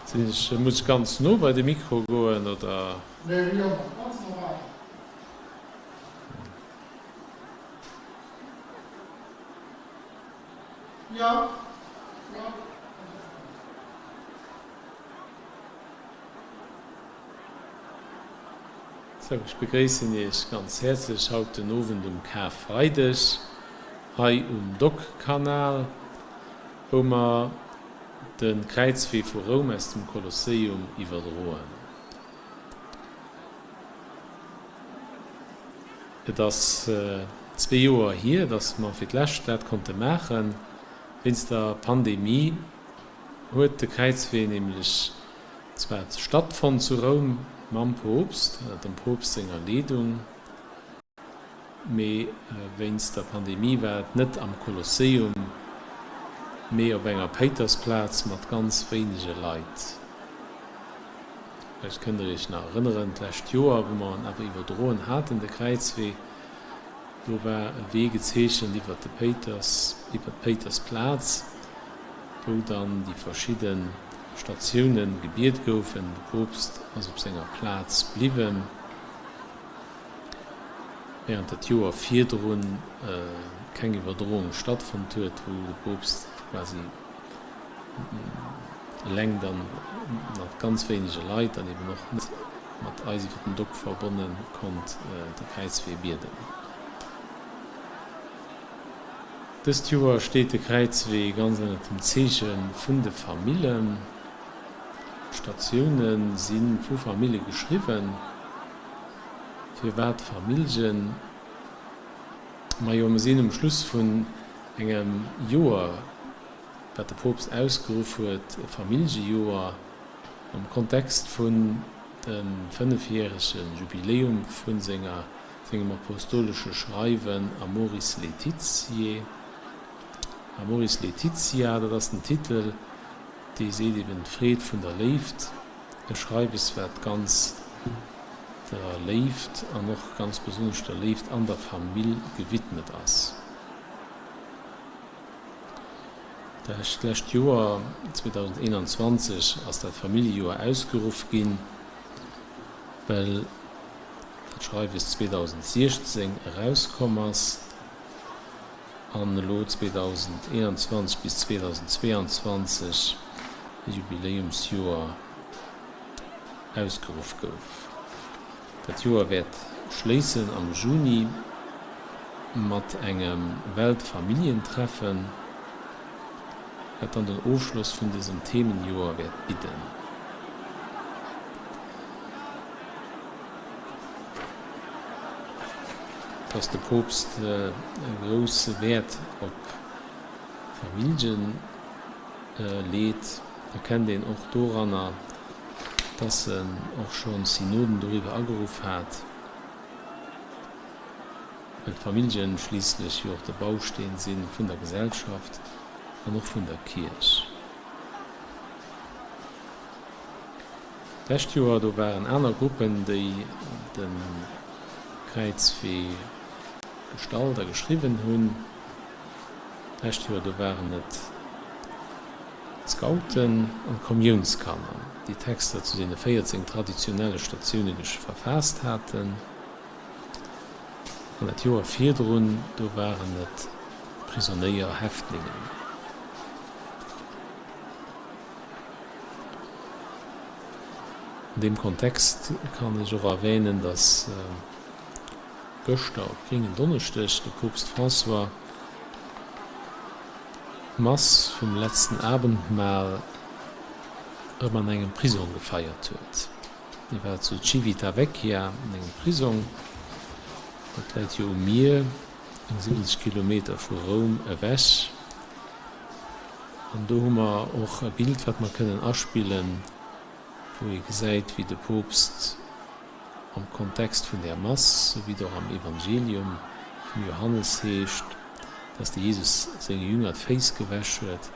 Sinn ech, muss ech ganz no bei de Mikro goen, oder? Nee, wéi ëmmer, ganz normal. Jo, jo. Sou, ech begréissen Iech ganz häerzlech haut den Owend um Karfreideg hei um Dockkanal, wou mer de Kräizwee vu Roum aus dem Kolosseum iwwerdroen. Et ass zwee Joer hier, dass mer fir d'lescht dat konnte maachen. Wéinst der Pandemie huet de Kräizwee nämlech zwar stattfonnt zu Roum mam Poopst, ënner dem Poopst senger Leedung, mee wéinst der Pandemie war et net am Kolosseum, mee op enger Péitersplaz mat ganz wéinege Leit. Vläicht kënnt der iech nach erënneren, d'lescht Joer, wou mer en awer iwwerdroen haten, de Kräizwee, do war e Wee gezeechent iwwert de Péiters, iwwert d'Péitersplaz, wou dann déi verschidde Statioune gebiet goufen. De Poopst ass op senger Plaz bliwwen, während dat Joer virdrun keng Iwwerdroung stattfonnt huet, wou de Poopst quasi eleng dann mat ganz wéinege Leit an eben och net mat eis iwwer den Dock verbonne konnt de Kräizwee bieden. Dëst Joer steet de Kräizwee ganz ënnert dem Zeeche vun de Famillen. D'Statioune si vu Famille geschriwwen. Firwat Familljen? Majo, mir sinn um Schluss vun engem Joer, wat de Poopst ausgeruff huet, e Familljejoer, am Kontext vun dem fënnefjärege Jubiläum vu senger sengem apostolesche Schreiwen Amoris Laetitiae. Amoris Laetitia, dat ass den Titel, dee seet eben d'Freed vun der Léift, e Schreiwes, wat ganz der Léift an och ganz besonnesch der Léift an der Famill gewidmet ass. D'lescht Joer, 2021, ass dat Familljejoer ausgeruff ginn, well dat Schreiwes 2016 erauskomm ass an elo 2021 bis 2022 e Jubiläumsjoer ausgeruff gouf. Dat Joer wäert schléissen am Juni mat engem Weltfamilljentreffen, wat dann den Ofschloss vun dësem Themenjoer wäert bidden. Dass de Poopst e grousse Wäert op Familljen leet, erkennt een och doranner, dass en och schonn Synoden doriwwer ageruff hat, well d'Familljen schliisslech jo och de Bausteen si vun der Gesellschaft an och vun der Kierch. D'lescht Joer, do waren aner Gruppen, déi de Kräizwee gestallt a geschriwwen hunn. D'lescht Joer, do waren et d'Scouten an d'Kommiounskanner, déi Texter zu deene 14 traditionelle Statioune verfaasst haten. An dat Joer virdrun, do waren et Prisonéier, Häftlingen. An deem Kontext kann ech och erwänen, datt gëschter op Gréngen Donneschdeg de Poopst François d'Mass vum letzten Abendmahl erëm an engem Prisong gefeiert huet. Hie war zu Civitavecchia an engem Prisong, dat läit jo um Mier, eng 70 Kilometer vu Roum ewech. An do hu mer och e Bild, wat mer kënnen aspillen, wou ee gesäit, wéi de Poopst am Kontext vun där Mass, sou wéi et och am Evangelium vum Johannes heescht, dass de Jesus senge Jünger d'Féiss gewäsch huet,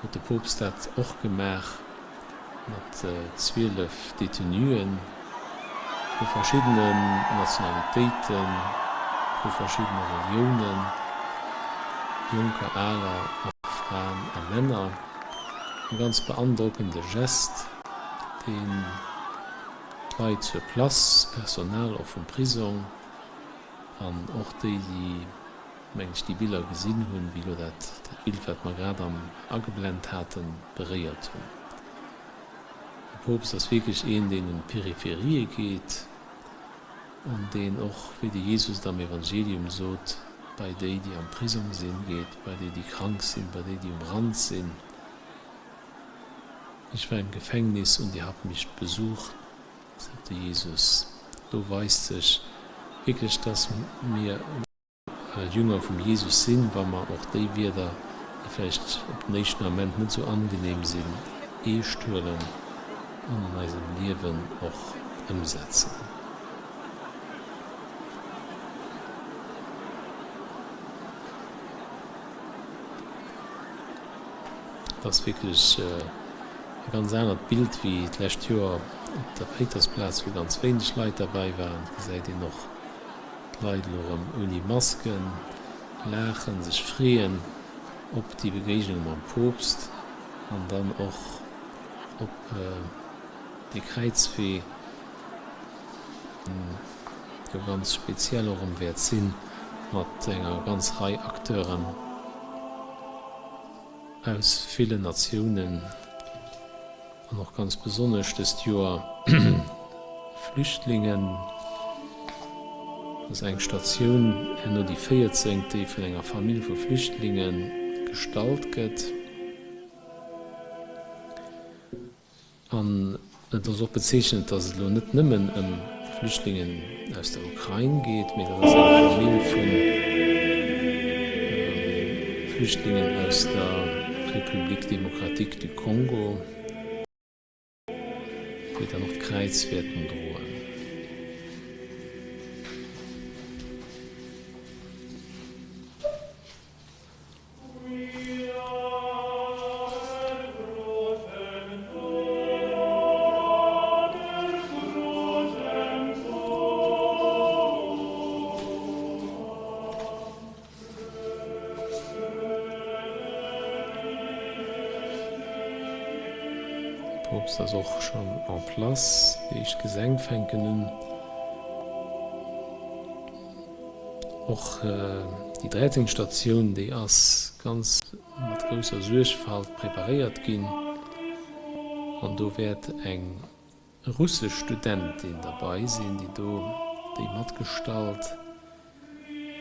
huet de Poopst dat och gemaach mat 12 Detenuen vu verschiddenen Nationalitéiten, vu verschiddene Reliounen, Jonker, Aler a. Fraen a Männer. E ganz beandrockende Gest, deen d'Leit sur place, d'Personal och vum Prisong an och déi, déi, mengen ech, déi Biller gesinn hunn, wéi elo dat Bild, wat mer grad am ageblent haten, beréiert hunn. De Poopst ass wierklech een, deen un d'Péripherië geet an deen och, wéi de Jesus et am Evangelium sot, bei déi, déi am Prisong sinn, geet, bei déi, déi krank sinn, bei déi, déi um Rand sinn. Ich war im Gefängnis und ihr habt mich besucht, sot de Jesus. Do weist sech wierklech, dass mir Jünger vum Jesus sinn, wa mer och déi Wierder, déi vläicht op den éischten Ament net esou angenehm sinn, eescht huelen an an eisem Liewen och ëmsetzen. Et ass wierklech e ganz anert Bild wéi d'lescht Joer op der Péitersplaz, wou ganz wéineg Leit derbäi waren. Et gesäit een och d'Leit elo erëm ouni Masken laachen, sech freeën op déi Begéignung mam Poopst an dann och op dee Kräizwee, deen jo ganz speziell och erëm wäert sinn, mat enger ganz Rei Acteuren aus villen Natiounen. An och ganz besonnesch dëst Joer Flüchtlingen. Dat ass eng Statioun, herno déi véierzéngt, déi vun enger Famill vu Flüchtlinge gestallt gëtt. An et ass och bezeechnend, datt et elo net nëmmen ëm Flüchtlingen aus der Ukrain geet, mee dat ass eng Famill vu Flüchtlingen aus der République démocratique du Congo, déi dann och d'Kräiz wäerten droen. De Poopst ass och schonn en place, déi éischt Gesäng fänken un. Och déi 13. Statioun, déi ass ganz mat grousser Suergfalt preparéiert ginn an do wäert eng russesch Studentin derbei sinn, déi do déi matgestallt,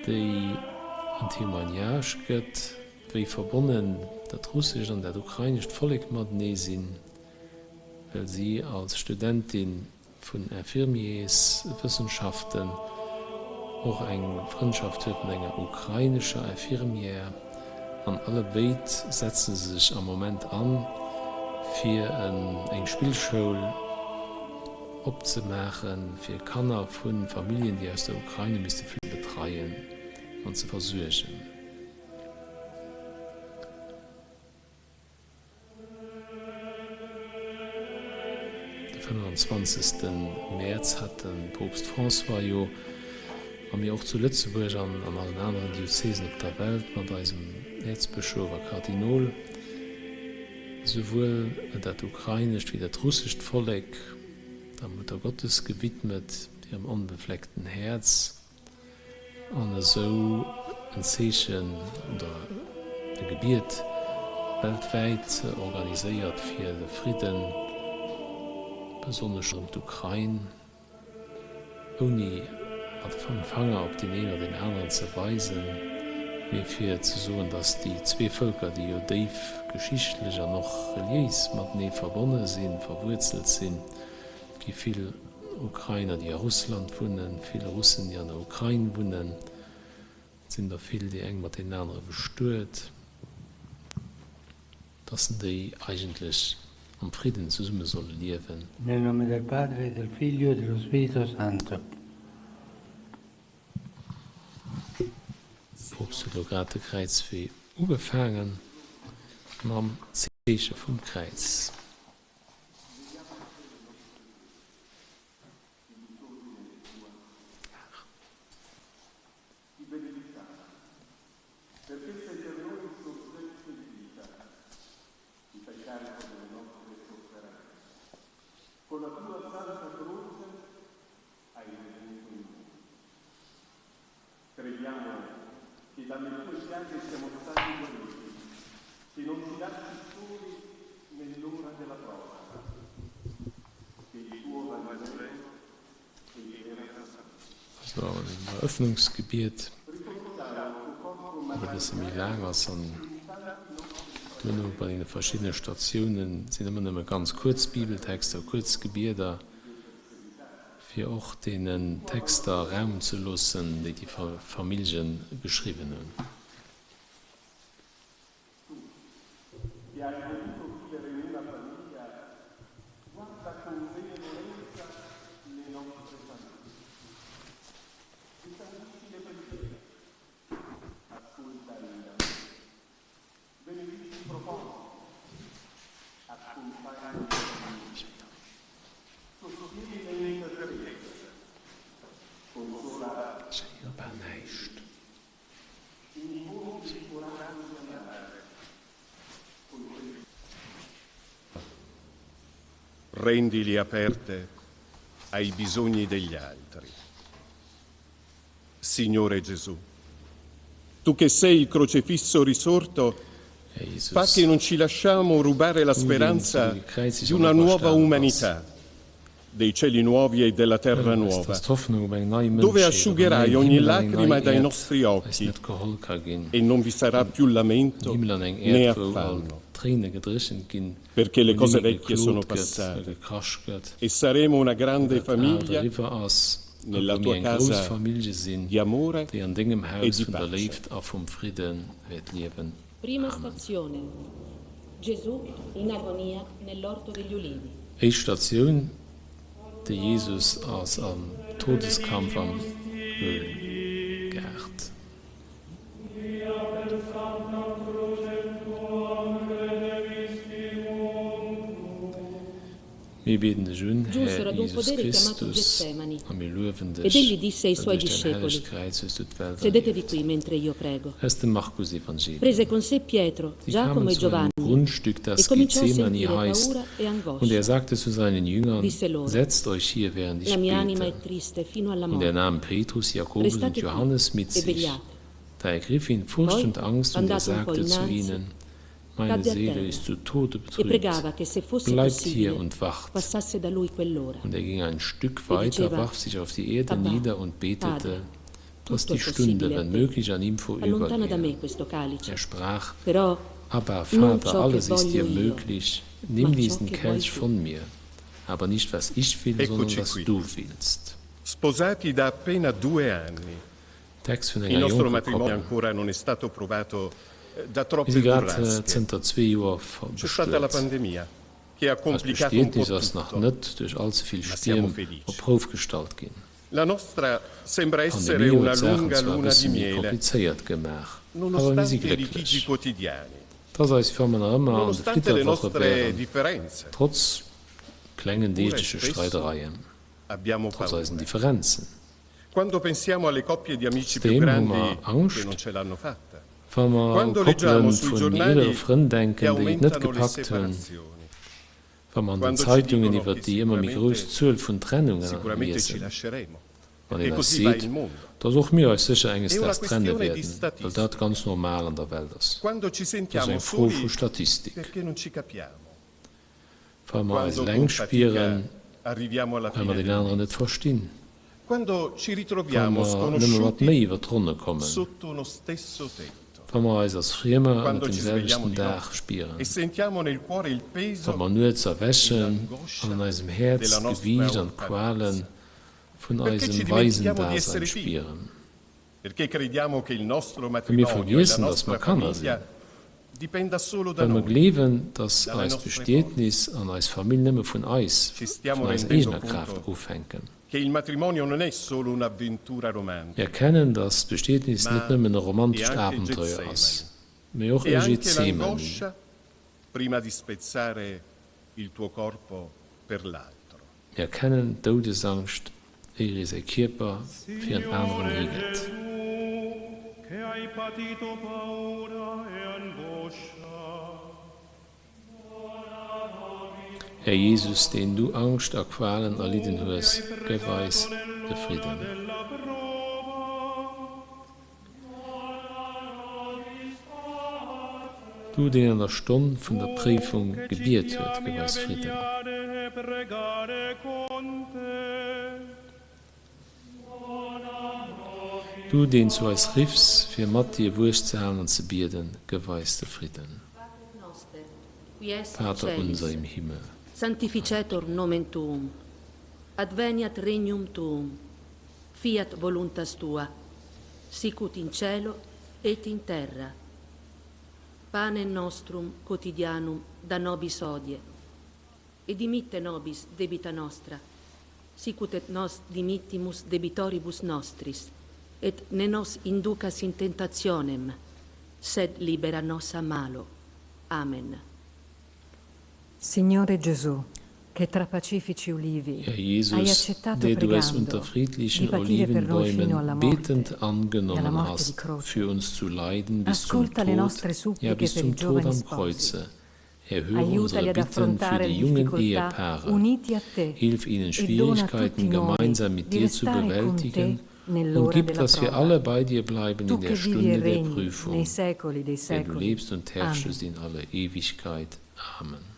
déi en Témoignage gëtt, wéi verbonnen dat russescht an dat ukrainescht Vollek matenee sinn, well si als Studentin vun Infirmierswëssenschaften och eng Frëndschaft huet mat enger ukrainescher Infirmière an allebéid setze se sech am Moment an, fir eng Spillschoul opzemaachen, fir Kanner vu Familljen, déi aus der Ukraine misste flüchten, ze betreien an ze versuergen. De 25. Mäerz hat de Poopst François jo, a mir och zu Lëtzebuerg an an allen aneren Diözesen op der Welt mat eisem Äerzbëschof a Kardinol, souwuel dat ukrainescht wéi dat russescht Vollek der Muttergottes gewidmet, hirem onbefleckten Häerz. An esou en Zeechen oder e Gebiet weltwäit organiséiert fir de Fridden, besonnesch ëm d'Ukrain, ouni mat vum Fanger op deen een oder deen aneren ze weisen, mee fir ze soen, datt déi zwee Vëlker, déi jo déif geschichtlech an och reliéis matenee verbonne sinn, verwuerzelt sinn, Et gi vill Ukrainer, déi a Russland wunnen, vill Russen, déi an der Ukrain wunnen. Et sinn der vill, déi eng mat deenen anere bestuet, dass en déi eigentlech am Fridden zesumme solle liewen. Nel nome del Padre, del Figlio e dello Spirito Santo. Poopst huet elo grad de Kräizwee ugefaangen mam Zeeche vum Kräiz. Ass elo en Eröffnungsgebiet, wat e bësse méi laang ass an duerno bei deene verschiddene Statiounen sinn ëmmer nëmme ganz kuerz Bibeltexter, kuerz Gebieder, fir och deenen Texter Raum ze loossen, déi déi Famillje geschriwwen hunn. Ech héiere bal näischt. Rendili aperte ai bisogni degli altri. Signore Gesù, tu che sei il crocefisso risorto, Här Jesus, fa che non ci lasciamo rubare la du, deen s du speranza gekräizegt di an una nuova operstanen bass, umanità, dei cieli nuovi e della terra hëllef eis, nuova, dass d'Hoffnung op eng nei dove Mënschheet, op en asciugherai neien ogni Himmel an eng lacrima nei dai Äerd nostri eis occhi net geholl ka ginn, e non vi sarà en più lamento Himmel an eng né Äerd, wou all affanno, Tréine gedréchent ginn, perché le wou cose nëmme vecchie sono geklot gëtt a passate gekrasch gëtt, e saremo una wou grande dat Aalt famiglia eriwwer ass a nella wou mir tua eng grouss casa Famillje sinn, di amore déi an dengem e Haus di vun der pace. Léift a vum Fridde wäert liewen. Prima Amen. stazione, Gesù in agonia nell'orto degli ulivi. Éischt Statioun, De Jesus ass am Todeskampf am Ölgaart. Mir bieden dech un, Giunsero Här ad un Jesus podere chiamato Christus, Getsemani, a mir luewen ed dech, egli disse ai well suoi duerch däin discepoli, hellegt Kräiz hues du d'Welt Sedetevi erlieft. qui mentre io prego. Aus dem Markusevangelium. Prese con sé Pietro, Sie Giacomo kamen e zu einem Giovanni Grundstück, e das cominciò a Gethsemane sentire heißt, paura e und er angoscia. sagte zu seinen Jüngern, Disse loro, Setzt euch hier, während La ich mia anima bete. è triste fino alla Und er morte. nahm Petrus, Jakobus und Restate qui Johannes mit e sich. vegliate. Da ergriff ihn Furcht Poi, und Angst, und er andato un po' sagte zu innanzi, ihnen, Meine cadde a Seele terra ist zu Tode e betrübt. pregava che se fosse Bleibt hier possibile und wacht. passasse da lui quell'ora. Und er ging ein Stück E weiter, diceva, warf sich auf die Erde Abba, nieder und betete, Padre, dass tutto die è Stunde, possibile a wenn te. möglich, an ihm Allontana da vorübergehe. me questo calice. Er sprach, Però Abba, non Vater, ciò che alles ist voglio dir io, möglich, ma nimm ciò diesen che vuoi Kelch tu. von mir, aber nicht was ich will, sondern Eccoci was qui, du willst. sposati da appena due anni. Text vun Il enger nostro jonker matrimonio Koppel. ancora non è stato provato eh, da Mir troppe si grad burrasche. zënter zwee Joer C'è stata la bestuet. pandemia che ha Eist complicato un po' Bestietnis ass nach tutto, net duerch all ze vill ma siamo Stierm op felici. d'Prouf gestallt ginn. La nostra sembra essere D'Pandemie huet una d'Saachen lunga zwar e luna di bësse méi miele, komplizéiert gemaach, awer mir si nonostante i litigi glécklech. quotidiani, Et ass eis, wéi wa mer nach ëmmer an de nonostante le Flitterwoche nostre wären, differenze. trotz klengen Eppure deegleche spesso Streidereien, abbiamo trotz eisen paura. Differenzen. Quando pensiamo alle coppie di amici più Trotzdeem hu grandi mer che Angscht, non ce l'hanno fatta, wa mer u quando leggiamo Koppele sui vun méi eelere giornali Frënn che denken, déi et net aumentano le gepackt hunn, separazioni, wa mer an den quando ci Zeitungen dicono iwwer che déi ëmmer méi grouss sicuramente, Zuel vun Trennungen sicuramente ci liesen, lasceremo, wann perché een eis così va seet, il mondo. dass och mir eis sécher enges È una Daags trenne questione di wäerten, well dat statistica. ganz normal an der Welt ass. Quando ci Dat ass sentiamo eng Fro vu soli Statistik. perché non ci capiamo, Wa mer eis quando eleng con fatica spieren, arriviamo alla well mer fine deen del aneren net mese, verstinn, quando ci wa ritroviamo mer nëmme mat sconosciuti Méi iwwer d'Ronne kommen, sotto uno stesso tetto, wa mer eis als Friemer ënner quando deem ci svegliamo selwechten di Daach notte spieren, e sentiamo nel cuore il wa peso mer nuets e erwächen an l'angoscia an eisem Häerz della nostra d'Gewiicht an d'Quale orfanezza. vun Perché ci eisem dimentichiamo di Waisendasein essere figli? spieren. Perché crediamo che il nostro Well mir matrimonio e la vergiessen, dass nostra mer Kanner sinn. famiglia dipenda solo da Well mer noi, gleewen, dass dalle eist nostre forze. Bestietnis an eis Famill nëmme vun eis, Ci stiamo vun eiser rendendo eegener Kraaft conto ofhänken. che il matrimonio non è solo un'avventura Mir romantica, erkennen, dass d'Bestietnis net ma nëmmen e è romantescht anche Abenteuer ass, Getsemani, mee och è e anche Gethsemane. l'angoscia prima di spezzare il tuo corpo per l'altro. Mir erkennen d'Doudesangscht, éier ee säi Kierper fir en aneren Signore higëtt. Gesù, che hai patito paura e angoscia, Här Jesus, deen du Angscht a Qualen tu erlidden che hues, hai gëff pregato eis de nell'ora Fridden. della prova, Du, deen an der Stonn vun der Préifung gebiet huet, gëff eis Fridden. Du, deen zu eis riffs, fir mat dir Wuecht ze halen an ze bieden, gëff eis de Fridden. Vater unser im Himmel. Sanctificetur nomen tuum, adveniat regnum tuum, fiat voluntas tua, sicut in cielo et in terra. Pane nostrum quotidianum da nobis hodie, e dimitte nobis debita nostra, sicut et nos dimittimus debitoribus nostris, et ne nos inducas in tentationem, sed libera nos a malo. Amen. Signore Gesù, che tra pacifici ulivi Här hai Jesus, accettato der du es unter pregando di friedlichen patire per noi fino alla Olivenbäumen morte betend e alla angenommen morte di hast, croce, für uns zu leiden bis zum ascolta le Tod, nostre ja suppliche bis per zum i Tod giovani am sposi. Kreuze, erhöre Aiutali unsere ad Bitten für affrontare die le jungen difficoltà Ehepaare, uniti a te hilf ihnen e dona a tutti Schwierigkeiten noi gemeinsam mit di dir zu restare con bewältigen te und nell'ora gib, della dass wir prova. alle bei dir bleiben Tu in der che vivi e Stunde der regni nei Prüfung, secoli dei der du secoli. lebst und Amen. herrschest in aller Ewigkeit. Amen.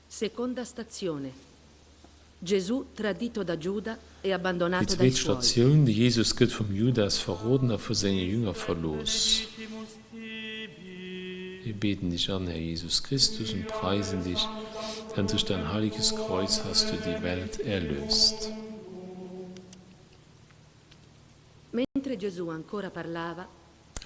Seconda stazione. Gesù tradito da Giuda e Déi abbandonato dai zweet suoi. Statioun, De Jesus gëtt vum Judas verroden a vu senge Jünger verlooss. Wir beten dich an, Herr Jesus Christus, und preisen dich, denn durch dein heiliges Kreuz hast du die Welt erlöst. Mentre Gesù ancora parlava,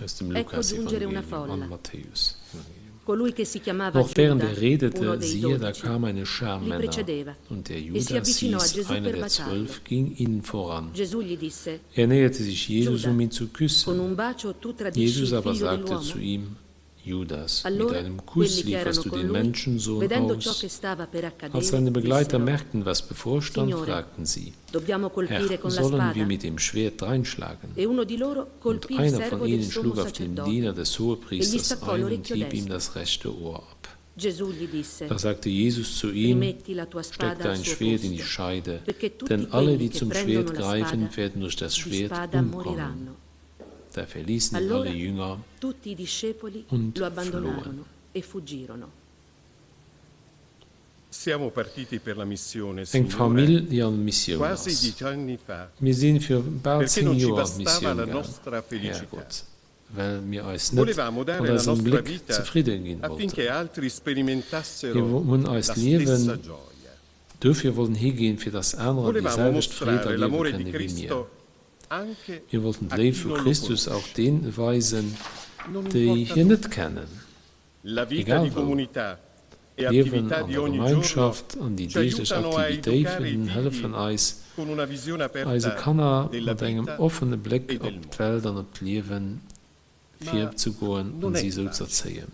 Aus dem ecco giungere una Lukasevangelium an folla. Matthäusevangelium. Colui che si chiamava Noch während Giuda, er uno redete, dei siehe, da dodici, kam eine Schar li Männer, precedeva und der e si Judas avvicinò a hieß, Gesù einer per der baciarlo. Zwölf, ging ihnen voran. Gesù gli disse, Er näherte sich Jesus, Giuda, um ihn zu con küssen. un bacio tu tradisci Jesus il aber figlio sagte dell'uomo? zu ihm, Judas, mit Allora einem Kuss quelli che lieferst erano du con den lui, Menschensohn vedendo ciò aus. che stava per Als accadere, seine Begleiter dissero, merkten, was bevorstand, Signore, fragten sie, dobbiamo colpire Herr, con la sollen wir spada? mit dem Schwert dreinschlagen? E uno di loro Und colpì il einer von servo del ihnen sommo schlug auf den sacerdote Diener des e gli Hohepriesters staccò ein und l'orecchio hieb ihm destro. das rechte Ohr ab. Gesù gli disse, Da sagte Jesus zu ihm, rimetti la tua Steck spada al dein suo Schwert in die posto, Scheide, perché tutti denn alle, quelli die che zum Schwert prendono la greifen, spada, werden durch das di Schwert spada umkommen. moriranno. Da verließen ihn alle Allora Jünger tutti i discepoli und lo flohen. abbandonarono e fuggirono. Siamo partiti per la missione, Eng Signore, Famill, déi an Missioun quasi ass. dieci anni fa, Mir sinn fir bal perché 10 non ci Joer an bastava Missioun la gaang, nostra felicità. Härgott, well mir eis net Volevamo mat dare la eisem nostra Gléck vita zefridde ginn affinché wollten. altri Mir sperimentassero hunn la eist stessa Liewen gioia. dofir wollen higinn, fir dass anerer déi Volevamo selwecht Freed mostrare erliewe l'amore di kënne wéi mir. Cristo anche Mir wollten a d'Léift chi vu non lo Christus och conosce. deene weisen, Non déi importa hien dove. net kennen, La vita egal di wou. comunità e D'Liewen attività an di der ogni giorno Gemeinschaft an déi ci deeglech aiutano a educare i Aktivitéiten figli hëllefen eis, con una visione eise aperta Kanner della mat engem vita offene Bléck e op del mondo. d'Welt an op d'Liewen Ma virzegoen non an è si esou facile. z'erzéien.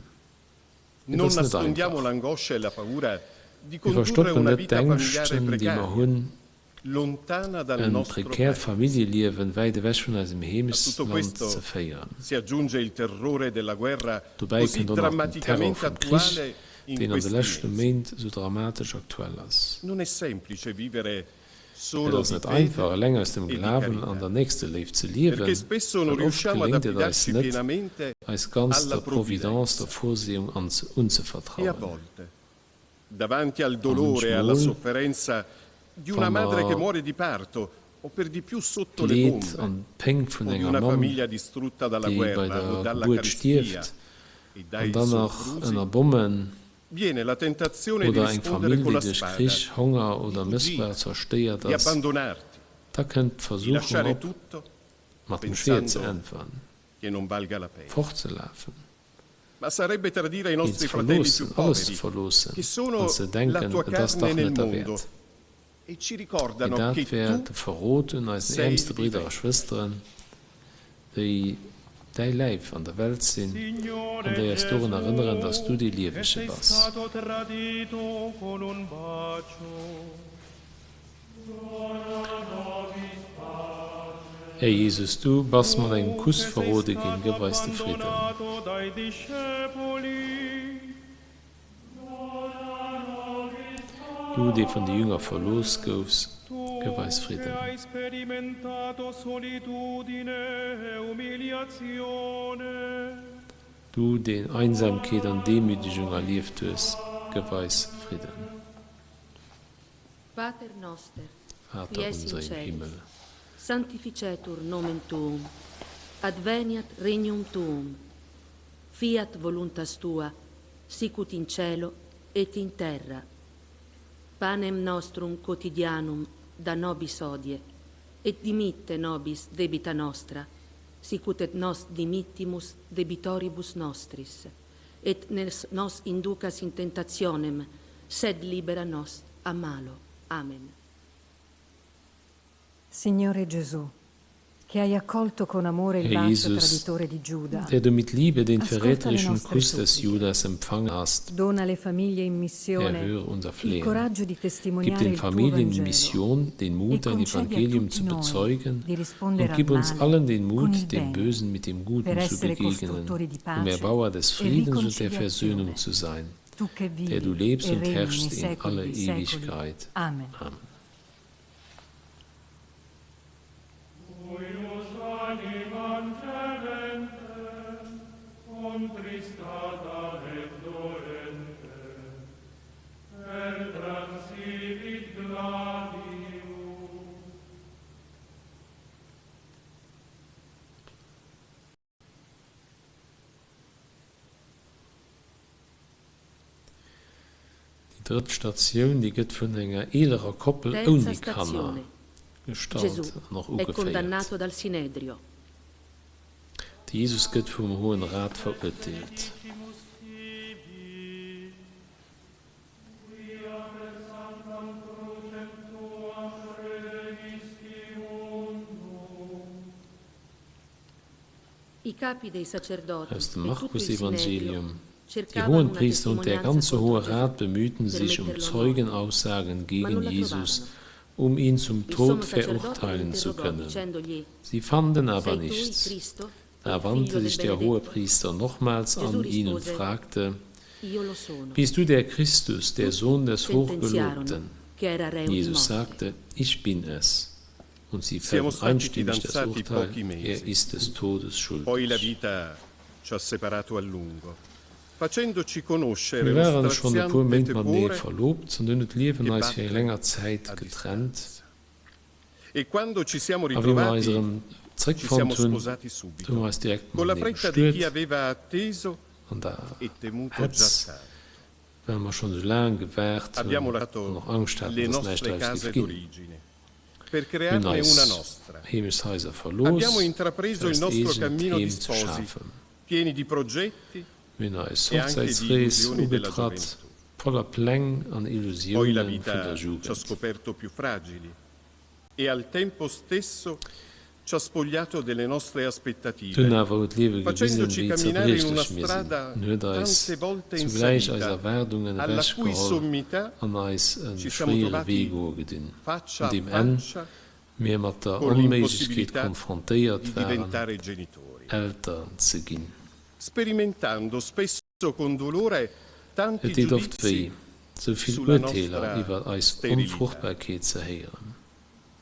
Et Non ass net nascondiamo einfach. l'angoscia e la paura di Mir condurre verstoppen una net vita familiare d'Ängschten, déi mer precaria, hunn, lontana dal e nostro prekäert paese. Familljeliewen wäit ewech vun eisem A tutto Heemechtsland questo ze féieren. si aggiunge il terrore della guerra Dobäi così kënnt och nach den Terror drammaticamente vum Krich, attuale in deen an de questi leschte mesi. Méint esou dramatesch aktuell ass. Non è semplice vivere Et solo ass di net fede einfach, eleng aus dem e di Glawen an carità, der Nächsteléift ze perché liewen, spesso non well oft riusciamo ad geléngt et eis affidarci net, pienamente eis ganz alla der Providence, provvidenza. der Vorsehung E a unzevertrauen. volte, davanti al A dolore e alla munchmol, sofferenza di wa una madre che mer muore di parto o per di più sotto le d'Leed bombe, an d'Péng vun o di enger una Mamm, famiglia distrutta dalla déi bei guerra o der dalla Gebuert carestia stierft, e an dai dann nach soprusi, ënner Bommen, viene la tentazione di oder eng rispondere Famill, con déi la duerch spada, Krich, Honger di oder fuggire, Mëssbrauch zerstéiert di ass, abbandonarti, da kënnt di d'Versuchung lasciare op, tutto mat dem Schwert ze pensando äntweren, che non valga la pena. fortzelafen, Ma sarebbe tradire i een nostri ze fratelli verloossen, più alles ze poveri, verloossen che an sono ze la denken, tua et ass carne dach nel net mondo derwäert. e ci Mee ricordano dat che wär tu de Verrot un eisen sei äermste il Bridder a vivente. Schwësteren, déi däi Läif an der Welt sinn an Signore déi eis dorun erënneren, Gesù, dass du dee che Liewege sei bass. stato tradito con un bacio. Här Jesus, du bass mat engem Kuss verrode ginn, gëff eis de Fridden. Du, dee vun de Jünger verlooss goufs, gëff eis Fridden. Du, deen Einsamkeet an Demütegung erlieft hues, gëff eis Fridden. Pater noster, Vater qui es in unser im celis, Himmel. sanctificetur nomen tuum, adveniat regnum tuum, fiat voluntas tua, sicut in cielo et in terra. Panem nostrum quotidianum da nobis hodie, et dimitte nobis debita nostra, sicut et nos dimittimus debitoribus nostris, et ne nos inducas in tentationem, sed libera nos a malo. Amen. Signore Gesù, che hai accolto con amore il Här bacio Jesus, traditore di Giuda, der du mit Liebe den ascolta le verräterischen nostre Kuss des suppliche. Judas empfangen hast, Dona alle famiglie in missione erhöre unser il Flehen. coraggio di Gib testimoniare den il tuo Familien in Vangelo Mission den e Mut, dein concedi a Evangelium tutti zu noi bezeugen di rispondere und al gib uns male allen den con il Mut, dem bene, Bösen mit dem per Guten zu essere begegnen, costruttori di um pace Erbauer des e Friedens und der riconciliazione. Versöhnung zu sein, Tu che der du vivi lebst e und regni nei herrschst in secoli alle dei secoli. Ewigkeit. Amen. Amen. Déi drëtt Statioun, déi gëtt vun enger eelerer Koppel Terza ouni Kanner stazione. gestallt Gesù an och è ugeféiert. condannato dal Sinedrio. De Jesus gëtt vum Hohen Rat verurteelt. I capi dei sacerdoti Aus dem e tutto il Sinedrio Markusevangelium, Die cercavano una Hohenpriester und der testimonianza ganze contro Hohe Gesù Rat bemühten per sich um metterlo a morte, Zeugenaussagen ma gegen non la Jesus, trovavano. um ihn zum Il Tod sommo sacerdote lo verurteilen zu interrogò, können. dicendogli: Sie fanden aber Sei tu il nichts. Cristo, Da il wandte figlio del sich der benedetto? Hohepriester nochmals Gesù an ihn und rispose: fragte, Io lo sono. Bist du der Christus, der Tutti Sohn des sentenziarono Hochgelobten? che era reo di Jesus morte. sagte, Ich bin es. Und sie Siamo fällten stati einstimmig das fidanzati Urteil, pochi er mesi. ist des Todes Poi la schuldig. vita ci ha separato a lungo, facendoci conoscere Mir lo waren schonn e puer straziante Méint matenee tepore verlobt an dunn huet d'Liewen che eis fir eng batte länger Zäit a getrennt. distanza. E quando ci siamo A wéi mer eis ritrovati, erëm ci siamo zeréckfonnt hunn, sposati du hu subito, mer eis direkt con la matenee fretta di chi bestuet aveva atteso an der e temuto già Hetz, tanto. well mer schonn esou laang gewaart hunn Abbiamo an lasciato och Angscht haten, le dass näischt nostre draus case géif ginn. d'origine per Mir hunn crearne eis una nostra. Heemechtshaiser verlooss, Abbiamo fir intrapreso il eist nostro eegent cammino di Heem ze sposi, schafen. pieni di progetti Mir hunn eis e anche di Hochzäitsrees illusioni della ugetratt, gioventù. voller Pläng an Poi la Illusioune vun vita der ci ha Jugend. scoperto più fragili e al tempo stesso ci ha spogliato delle nostre Dunn aspettative, awer huet d'Liewe gewisen, facendoci wéi camminare in una zerbriechlech mir sinn, strada an huet eis tante volte in zugläich eis salita, Erwaardungen alla cui ewechgeholl sommità an eis e ci siamo schwéiere Wee trovati goe gedinn, faccia an a deem Enn faccia mir mat der con Onméiglechkeet l'impossibilità konfrontéiert di waren, diventare genitori, Elteren ze ginn. sperimentando spesso con dolore tanti Et deet oft giudizi wéi, sou vill sulla Urteeler nostra iwwer eis sterilità. Onfruchtbarkeet ze héieren.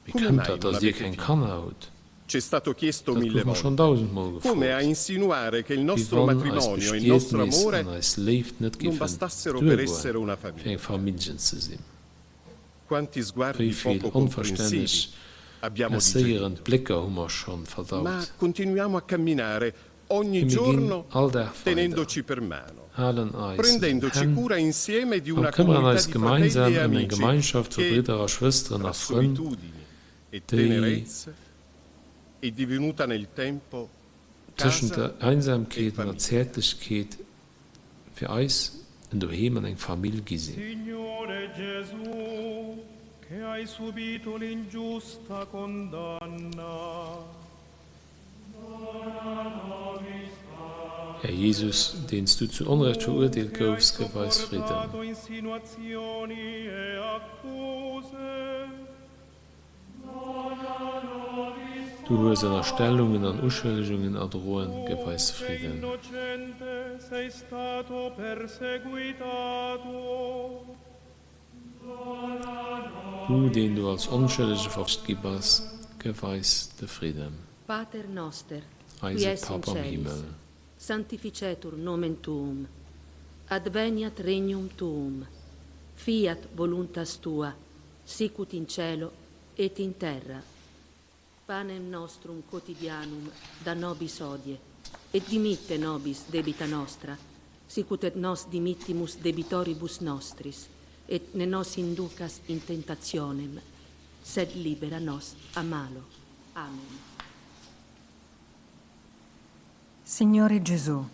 Wéi Come kënnt mai dat, non datt Dir avete keng figli? Kanner hutt? Ci è stato chiesto Dat mille gouf mer schonn volte. dausendmol Come a gefrot. insinuare che il Wéi nostro wann eist matrimonio e il nostro Bestietnis amore an eis Léift net non géifen bastassero per duergoen, essere una fir famiglia. eng Familljen ze sinn. Quanti Wéi sguardi vill poco onverstänneg, comprensivi abbiamo lässéierend digerito. Blécker hu mer schonn Ma verdaut. continuiamo a camminare ogni Mee mir ginn giorno all Dag weider, tenendoci per mano, halen eis un prendendoci d'Hänn cura insieme di an una këmmeren comunità eis di fratelli gemeinsam e ëm eng amici Gemeinschaft vu che, Bridder a Schwësteren tra a Frënn, solitudini e déi tenerezze, è divenuta nel tempo tëschent casa der e Einsamkeet an der famiglia. Zäertlechkeet fir eis en Doheem an eng Famill gi sinn. Signore Gesù, che hai subito l'ingiusta condanna. Här Jesus, deen s du zu Onrecht Tu verurteelt che hai goufs, gëff eis Fridden. sopportato insinuazioni e accuse. Du hues Ënnerstellungen an Uschëllegungen erdroen, gëff eis Fridden. Du, deen du als Onschëllege verurteelt gi bass, gëff eis de Fridden. Pater noster, qui Eise es in Papp am celis, Himmel. sanctificetur nomen tuum, adveniat regnum tuum, fiat voluntas tua, sicut in cielo et in terra. Panem nostrum quotidianum da nobis hodie, et dimitte nobis debita nostra, sicut et nos dimittimus debitoribus nostris, et ne nos inducas in tentationem, sed libera nos a malo. Amen. Signore Gesù,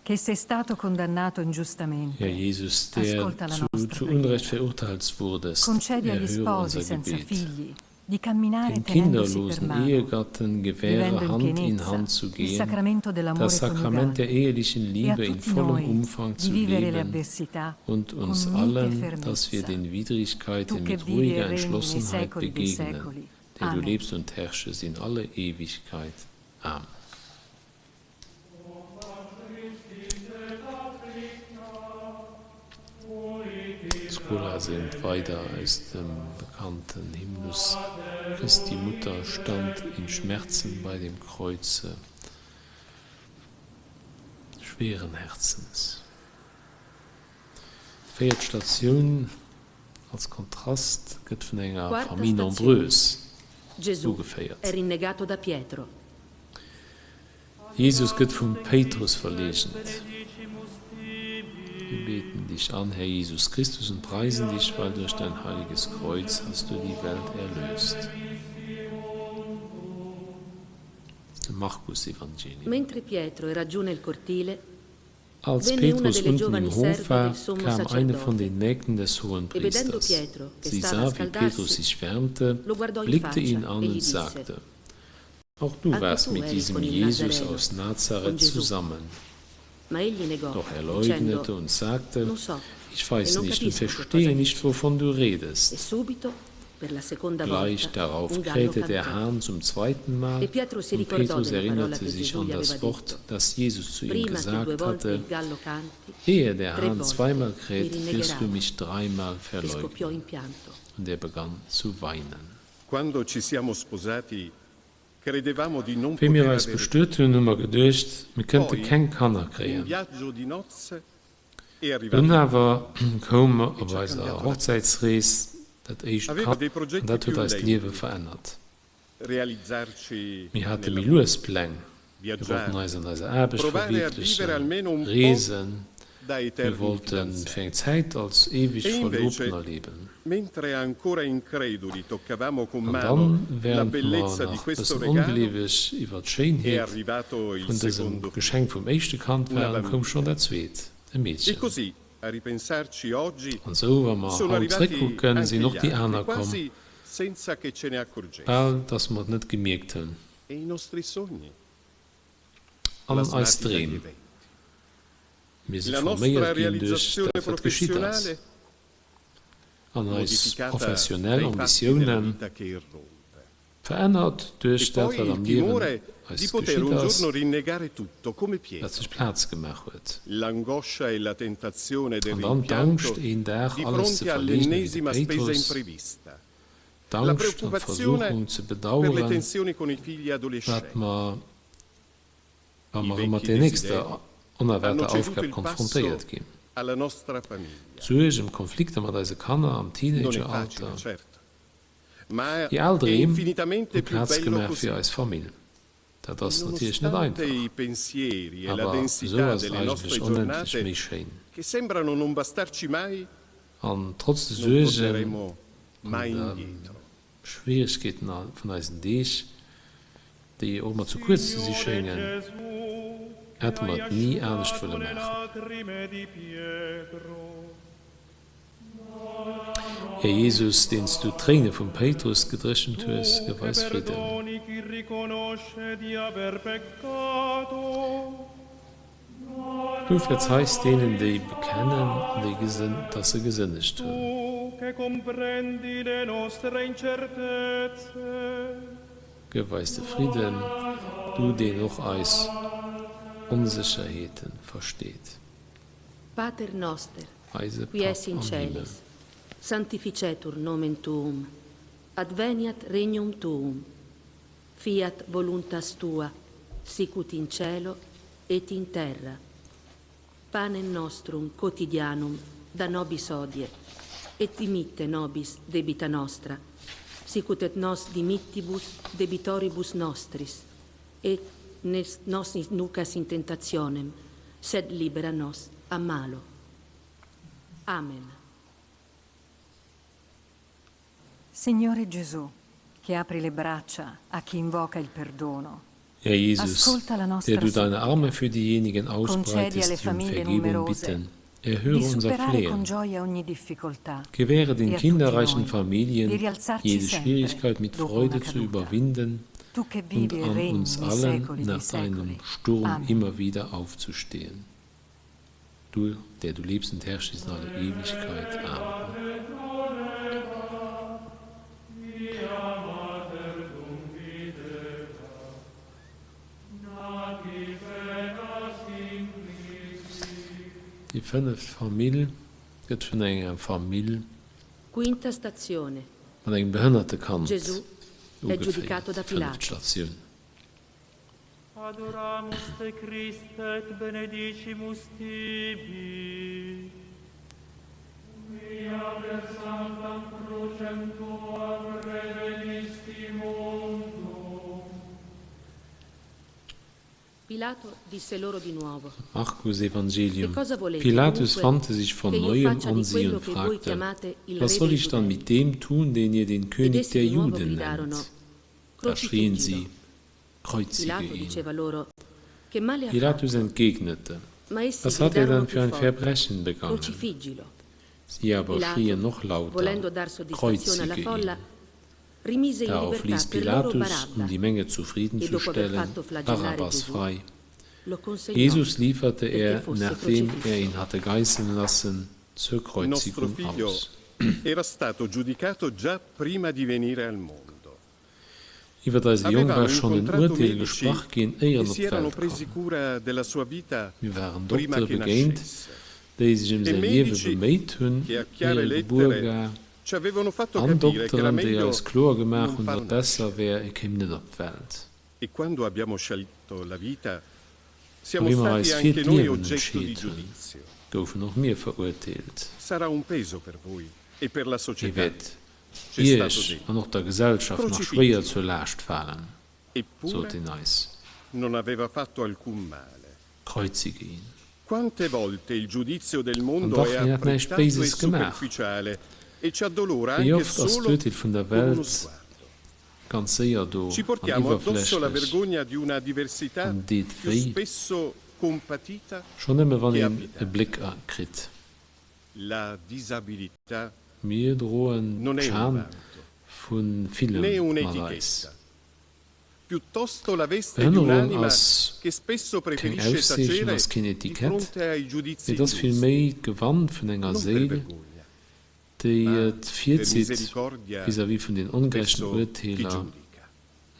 che sei stato condannato Här ingiustamente, Jesus, der ascolta la zu, nostra zu Unrecht preghiera. verurteilt wurdest, Concedi agli erhöre sposi unser senza Gebet. figli di camminare Den tenendosi per kinderlosen mano, Ehegatten gewähre, vivendo in Hand in pienezza Hand zu il gehen, sacramento dell'amore das Sakrament der coniugale ehelichen e a Liebe in tutti vollem noi Umfang di zu vivere le leben avversità und con uns mite allen, dass wir fermezza. den Tu Widrigkeiten che mit vivi e ruhiger regni nei Entschlossenheit secoli dei begegnen, secoli. der du Amen. lebst und herrschest in alle Ewigkeit. Amen. D'Schola singt weider aus dem bekannten Hymnus Christi Mutter stand in Schmerzen bei dem Kreuze schweren Herzens. Déi véiert Statioun als Kontrast gëtt vun enger Quarta Famille stazione. nombreuse Gesù ugeféiert. è rinnegato da Pietro. Jesus gëtt vum Péitrus verleegent. Wir beten dich an, Herr Jesus Christus, und preisen dich, weil durch dein heiliges Kreuz hast du die Welt erlöst. Aus dem Markus-Evangelium. Mentre Pietro era giù nel cortile, Als venne una Petrus delle unten giovani im Hof serve war, del sommo kam eine von sacerdote den Mägden des e vedendo Hohenpriesters. Pietro che Sie stava a sah, wie Petrus scaldarsi, sich wärmte, lo guardò in blickte ihn faccia an e gli und disse: sagte, Auch du Anche warst tu mit eri diesem con il Jesus Nazareno, aus con Nazareth Gesù. zusammen. Ma egli negò, Doch er dicendo: leugnete und sagte, Non so Ich e weiß non nicht und capisco che cosa verstehe nicht, dici. wovon du E redest. subito, per la seconda Gleich volta, darauf un gallo krähte der cantò. Hahn zum zweiten E Mal, Pietro si und ricordò Petrus della parola erinnerte che sich Gesù an gli das aveva Wort, detto: das Jesus zu ihm Prima che due gesagt volte hatte, il gallo canti, Ehe der tre Hahn volte zweimal mi kräht, wirst du rinnegherai. mich dreimal E scoppiò verleugnen. in pianto. Und er begann zu weinen. Quando ci siamo sposati, credevamo di non Wéi mir poter eis avere bestuet hunn, hu mer geduecht, mir kënnte Poi, keng Kanner in kréien. viaggio di nozze è Dunn arrivato awer koum e op ci ha eiser cambiato la vita. Hochzäitsrees dat éischt Aveva Kand dei an progetti dat huet più eist Liewe lenti, verännert. realizzarci Mir hate nel méi lavoro, lues Pläng. Mir wollten viaggiare, eis an eiser Aarbecht provare a vivere verwierklechen, almeno un po' reesen. da Mir eterni wollte fir fidanzati. eng Zäit als eweg E invece, Verlobten erleben. mentre ancora increduli toccavamo con An mano dann, la wärend mer bellezza di nach questo bëssen regalo, ongleeweg iwwer è d'Schéinheet arrivato il vun dësem secondo figlio, Geschenk vum éischte Kand una waren, koum bambina. schonn dat zweet, e E Meedchen. così, a ripensarci oggi, An esou, wa mer sono haut arrivati zréckkucken, anche sinn och gli déi altri, aner komm, quasi senza che ce ne accorgessimo. bal datt mer et net gemierkt hunn. E i nostri sogni, An eis plasmati dagli Dreem. eventi. Mir si La nostra forméiert ginn duerch realizzazione dat, wat geschitt ass. professionale An eis modificata professionell dai fatti della Ambitiounen, vita che irrompe. verännert duerch E dat, poi wat il am Liewen timore di eis poter geschitt un ass, giorno rinnegare tutto, come dat Pietro. sech Plaz gemaach huet. L'angoscia e la tentazione del An dann d'Angscht, rimpianto een Dag di alles ze fronte verleegnen wéi de all'ennesima spesa Péitrus, imprevista. La d'Angscht an preoccupazione d'Versuchung ze per le bedaueren, tensioni con i figli wat adolescenti. mer, wa I mer erëm mat vecchi där nächster desideri hanno onerwaarter ceduto Aufgab il konfrontéiert passo ginn. alla nostra famiglia. D'Suerg ëm Konflikter mat eise Kanner am Non è Teenageralter, facile, certo, ma déi al è Dreem infinitamente hu più Plaz bello gemaach così. fir eis Famill. Dat E ass natierlech net nonostante einfach, i pensieri e la awer esou densità ass et delle eigentlech nostre onendlech giornate méi schéin. che sembrano non bastarci mai, An trotz de non Suergen torneremo an mai de indietro. Schwieregkeeten vun eisen Deeg, déi och ëmmer ze kuerz ze si Signore schéngen, Gesù, che hätte mer hai et ni anescht asciugato wëlle le maachen. lacrime di Pietro, Här Jesus, deen s du d'Tréine vum Péitrus gedréchent hues, tu gëff che eis Fridden. perdoni chi riconosce di aver peccato, Du verzeis deenen, déi bekennen an déi gesënn, dass se gesënnegt hunn. tu che comprendi le nostre incertezze. Gëff eis de Fridden, du deen och eis Onsécherheete versteet. Pater noster, Eise qui Papp es in am Himmel. celis, sanctificetur nomen tuum, adveniat regnum tuum, fiat voluntas tua, sicut in cielo et in terra. Panem nostrum quotidianum da nobis hodie, et dimitte nobis debita nostra, sicut et nos dimittibus debitoribus nostris, et ne nos inducas in tentationem, sed libera nos a malo. Amen. Signore Gesù, che apri le braccia a chi invoca il perdono, Här Jesus, ascolta la der nostra du deine supplica. Arme für diejenigen Concedi alle ausbreitest, die um famiglie Vergebung numerose bitten, di erhöre unser superare con Flehen. gioia ogni difficoltà Gewähre den e a tutti kinderreichen noi di Familien, rialzarci jede sempre Schwierigkeit mit dopo una Freude zu caduta. überwinden Tu che und vivi e an regni uns nei allen secoli dei nach einem secoli. Sturm Amen. immer wieder aufzustehen. Du, der du lebst und herrschst in aller Ewigkeit. Amen. Déi fënneft Famill gëtt vun enger Famill Quinta stazione. mat engem behënnerte Kand Gesù è giudicato ugeféiert. da Déi fënneft Pilato. Statioun. Adoramus te Christe et benedicimus tibi. Quia per sanctam crucem tuam redemisti mundum. Pilato disse loro di nuovo: Markusevangelium Che cosa volete Pilatus dunque wandte sich von che io neuem faccia an di sie quello und che voi fragte, chiamate il Was re soll dei ich dann Giudei? mit dem tun, den ihr den Ed König essi der di nuovo Juden gridarono: nennt? Da schrien Crocifiggilo. sie, Kreuzige Pilato ihn. diceva loro: Che male ha Pilatus fatto? entgegnete, Ma essi Was hat er gridarono dann più für ein forte: Verbrechen begangen? Crocifiggilo. Sie aber Pilato, schrien noch lauter, volendo dar soddisfazione alla Kreuzige folla, ihn. rimise in Darauf libertà ließ per loro Pilatus, um Barabba die Menge e dopo aver zufriedenzustellen, fatto flagellare Barabbas Gesù, frei. lo consegnò Jesus lieferte perché er, fosse nachdem er crocifisso. ihn hatte geißeln lassen, zur Nostro Kreuzigung figlio aus. era stato giudicato già prima di venire al mondo. Iwwer eise Jong Avevamo war schonn en incontrato Urteel medici gesprach ginn, éier che en op si erano d'Welt presi koum. cura della sua vita Mir waren prima Doktere che begéint, nascesse déi sech ëm e säi Liewe medici beméit hunn, che a éier chiare e gebuer lettere war, ci avevano fatto an capire che era Dokteren, déi meglio eis kloer gemaach non hunn, farlo datt besser nascere. wär, e kéim net op d'Welt. E quando abbiamo scelto la vita, A siamo wéi mer stati eis fir anche noi d'Liewen oggetto di entscheet hunn, giudizio. goufen och mir verurteelt. Sarà un peso per voi e per la E società, wäert ci è stato Iech detto. an och der Gesellschaft nach schwéier Crocifiggilo. zur Laascht falen, sot Eppure een eis. non aveva fatto alcun male. Kreuzige ihn. Quante volte il giudizio del An mondo dach, è hien hat näischt affrettato e Béises gemaach. superficiale e ci addolora Wéi anche oft ass solo d'Urteel vun der con uno Welt sguardo. ganz séier do Ci an portiamo addosso la iwwerflächlech vergogna di una diversità an deet più wéi, spesso compatita schonn nëmme wann che een e abitata. Bléck kritt. La disabilità Mir droen non è un d'Schan vanto, vu né villem mat eis. un'etichetta. Piuttosto la veste di Behënnerung un'anima ass che spesso keng preferisce Auszeechnung, tacere ass keen di Etikett, fronte ai mee giudizi et ass vill ingiusti, méi d'Gewand vun enger non per Séil, vergogna, déi ma et per virzitt, misericordia vis-à-vis vun den ongerechten verso chi Urteeler giudica.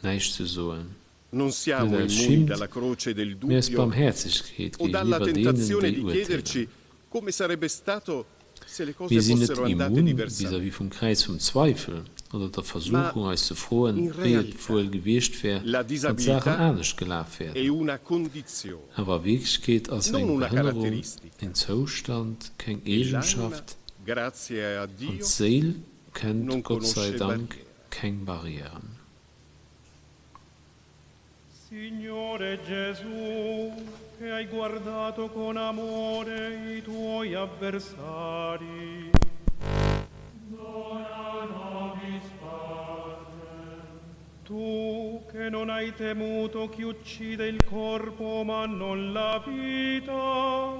näischt ze soen. Non Net siamo aus immuni Schimmt, dalla croce del mee aus dubbio Barmhäerzegkeet o dalla géigeniwwer deenen, tentazione déi di urteelen. chiederci come sarebbe stato se le cose Mir sinn net fossero andate immun diversamente. vis-à-vis vum Kräiz vum Zweifel oder der Ma Versuchung, eis ze froen, in wéi et realtà wuel gewiescht wär, la wann d'Saachen disabilità anescht gelaf è wären. una condizione, Awer a Wierklechkeet ass non eng una Behënnerung caratteristica. en Zoustand, keng E l'anima, Eegenschaft, grazie a an Dio, d'Séil kennt, non Gott sei conosce Dank, barriere. keng Barrieren. Signore Gesù, che hai guardato con amore i tuoi avversari. Dona nobis pace. Tu che non hai temuto chi uccide il corpo ma non la vita.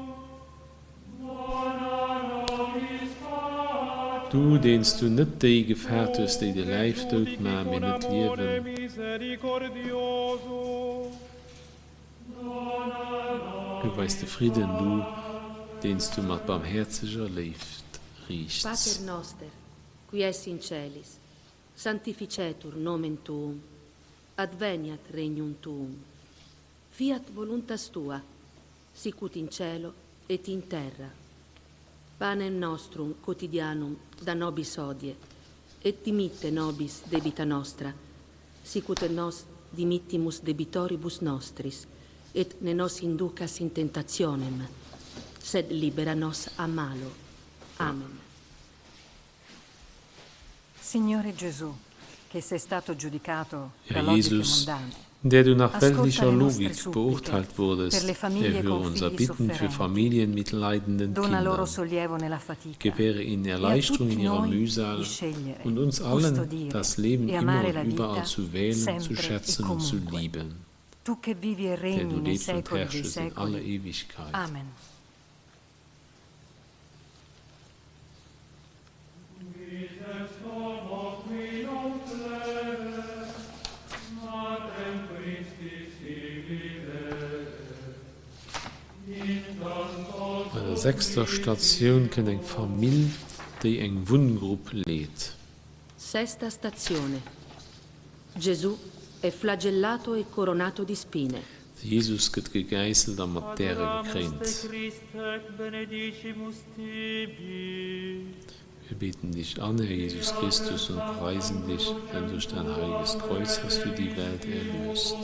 Dona nobis pace. Du, deen s du net déi gefaart hues, déi Tu de che Läif dout giudichi maachen, mee con net amore d'Liewen. misericordioso. Gëff eis de Fridden, du, deen s du mat barmhäerzeger Léift riichts. Pater noster, qui es in celis, sanctificetur nomen tuum, Adveniat regnum tuum. Fiat voluntas tua, sicut in cielo et in terra. Panem nostrum quotidianum da nobis hodie, et dimitte nobis debita nostra, sicut et nos dimittimus debitoribus nostris, et ne nos inducas in tentationem, sed libera nos a malo. Amen. Signore Gesù, che sei stato giudicato Herr da logiche Jesus, mondane, der du nach ascolta weltlicher le nostre Logik suppliche beurteilt per wurdest, le famiglie erhöre con unser figli Bitten für sofferenti. Familien mit leidenden Dona loro Kindern. sollievo nella fatica Gewähre ihnen e a Erleichterung tutti in ihrer noi di Mühsal scegliere, und uns allen custodire das Leben e immer amare und la überall vita zu wählen, zu sempre e schätzen und zu comunque. lieben. Tu che vivi e Der regni du nei lebst und secoli dei herrschest in aller secoli. Ewigkeit. Amen. Bei der sechster Statioun kënnt eng Famill, déi eng Wunngrupp leet. Sesta stazione. Gesù è flagellato e coronato di spine. De Jesus gëtt gegäisselt a mat Däre Adoramus te gekréint. Christe et benedicimus tibi. Wir beten dich an, Herr Jesus Christus, und preisen dich, denn durch dein heiliges Kreuz hast du die Welt erlöst.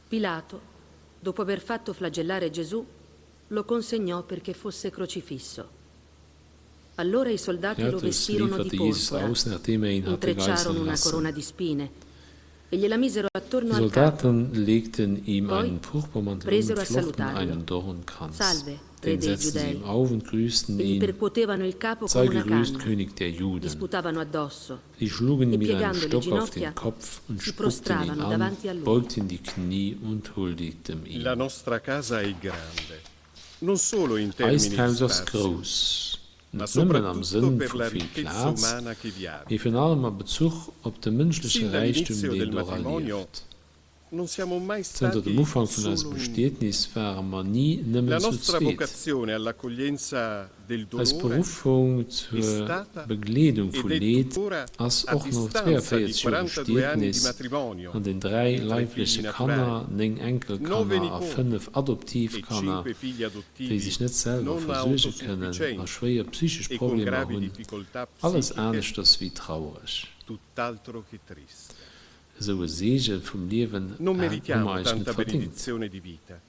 Pilato, dopo aver fatto flagellare Gesù, lo consegnò perché fosse crocifisso. Allora i soldati lo Pilatus vestirono di lieferte Jesus porpora, aus, nachdem er ihn hatte intrecciarono geißeln una lassen. corona di spine e gliela misero attorno Die al capo. Soldaten legten ihm Poi einen Purpurmantel um presero und a flochten salutarlo. einen Dornkranz. Salve, re Den dei setzten sie Giudei. ihm auf und grüßten E gli ihn. percuotevano il capo Sei con una gegrüßt, canna, König der gli Juden. sputavano addosso Sie schlugen e ihm mit einem piegando le Stock auf ginocchia den Kopf und si spuckten ihn prostravano an, davanti a lui. beugten die Knie und huldigten La ihm. nostra casa è grande, non solo in termini Eist di Haus ass spazio, grouss, ma net nëmmen am soprattutto Sënn per vu la vill ricchezza Plaz, umana che vi abita. mee virun allem a Bezuch op de mënschleche Sin Räichtum, dall'inizio deen del dora matrimonio lieft. non siamo mai Zënter dem stati Ufank vun eisem solo in due. Bestietnis ware mer ni La nëmmen zu nostra zweet. vocazione all'accoglienza del Eis dolore Beruffung è zur stata Begleedung ed vu è Leed tuttora ass a och no distanza di 42 Joer 42 anni di Bestietnis matrimonio an den 3 e tre figli leibleche naturali, Kanner, 9 nove Enkelkanner a nipoti 5 e Adoptivkanner, cinque figli déi adottivi sech net selwer non versuerge kënnen a autosufficienti schwéier psychesch e con Problemer gravi hunn, difficoltà alles psichiche, aneschters wéi traureg. tutt'altro che triste. Esou e Seege vum Liewen Non hu meritiamo mer eis net tanta verdingt. benedizione di vita.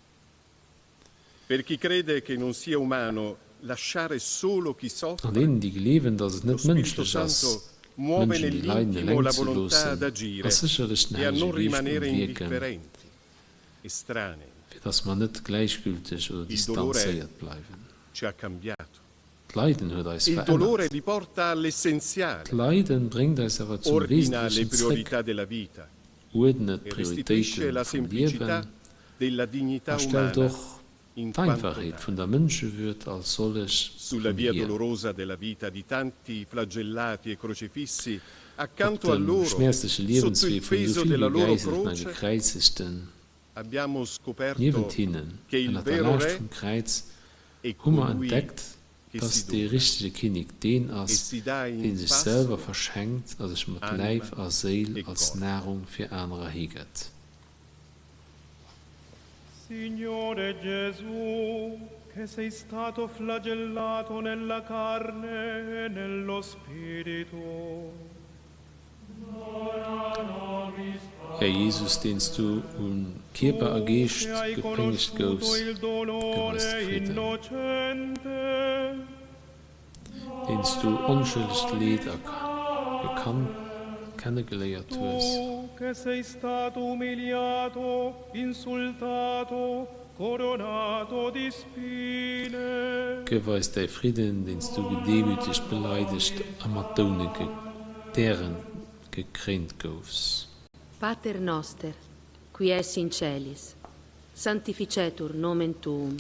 Per chi crede che non sia umano lasciare solo chi An soffre, deenen, déi gleewen, datt et lo net Spirito mënschlech ass, Santo muove Mënschen, déi leiden, nell'intimo eleng la ze volontà loossen, ad agire ass sécherlech den e a Hellege non Geescht um rimanere Wierken, indifferenti, estranei. fir datt mer net gläichgülteg oder Il dolore distanzéiert bleiwen. ci ha cambiato. D'Leiden huet eis Il dolore verännert. riporta all'essenziale, D'Leiden bréngt eis awer zum ordina le Wesentlechen zréck, priorità della vita uerdnet e restituisce d'Prioritéite la vum semplicità Liewen della dignità a stellt umana och in quanto d'Einfachheet tale. vun der Mënschewürd als sollech Sulla erëm via hier. dolorosa della vita di tanti flagellati e crocefissi, Op accanto a dem loro, schmäerzleche sotto il Liewenswee vun esou peso vill della loro Gegäiselten a croce, Gekräizegten, abbiamo scoperto niewent hinnen, che il ënner der vero Laascht re vum Kräiz, è hu mer colui entdeckt, che si dass dee dona richtege Kinnek deen e ass, si dà dee in sech selwer pasto verschenkt a sech mat anima Läif a Séil e als corpo. Nahrung fir anerer higëtt. Signore Gesù, che sei stato flagellato nella carne e nello spirito. Här Jesus, deen s du un Kierper a Tu Geescht che hai gepéngegt conosciuto goufs, il gëff eis de dolore Fridden. innocente, Deen s du onschëllegt Leed a gekannt, kennegeléiert hues. tu che sei stato umiliato, insultato, coronato di spine. Gëff eis däi Fridden, deen s du gedemütegt, beleidegt a mat Doune, Dären gekréint goufs. Pater noster, qui es in celis, sanctificetur nomen tuum,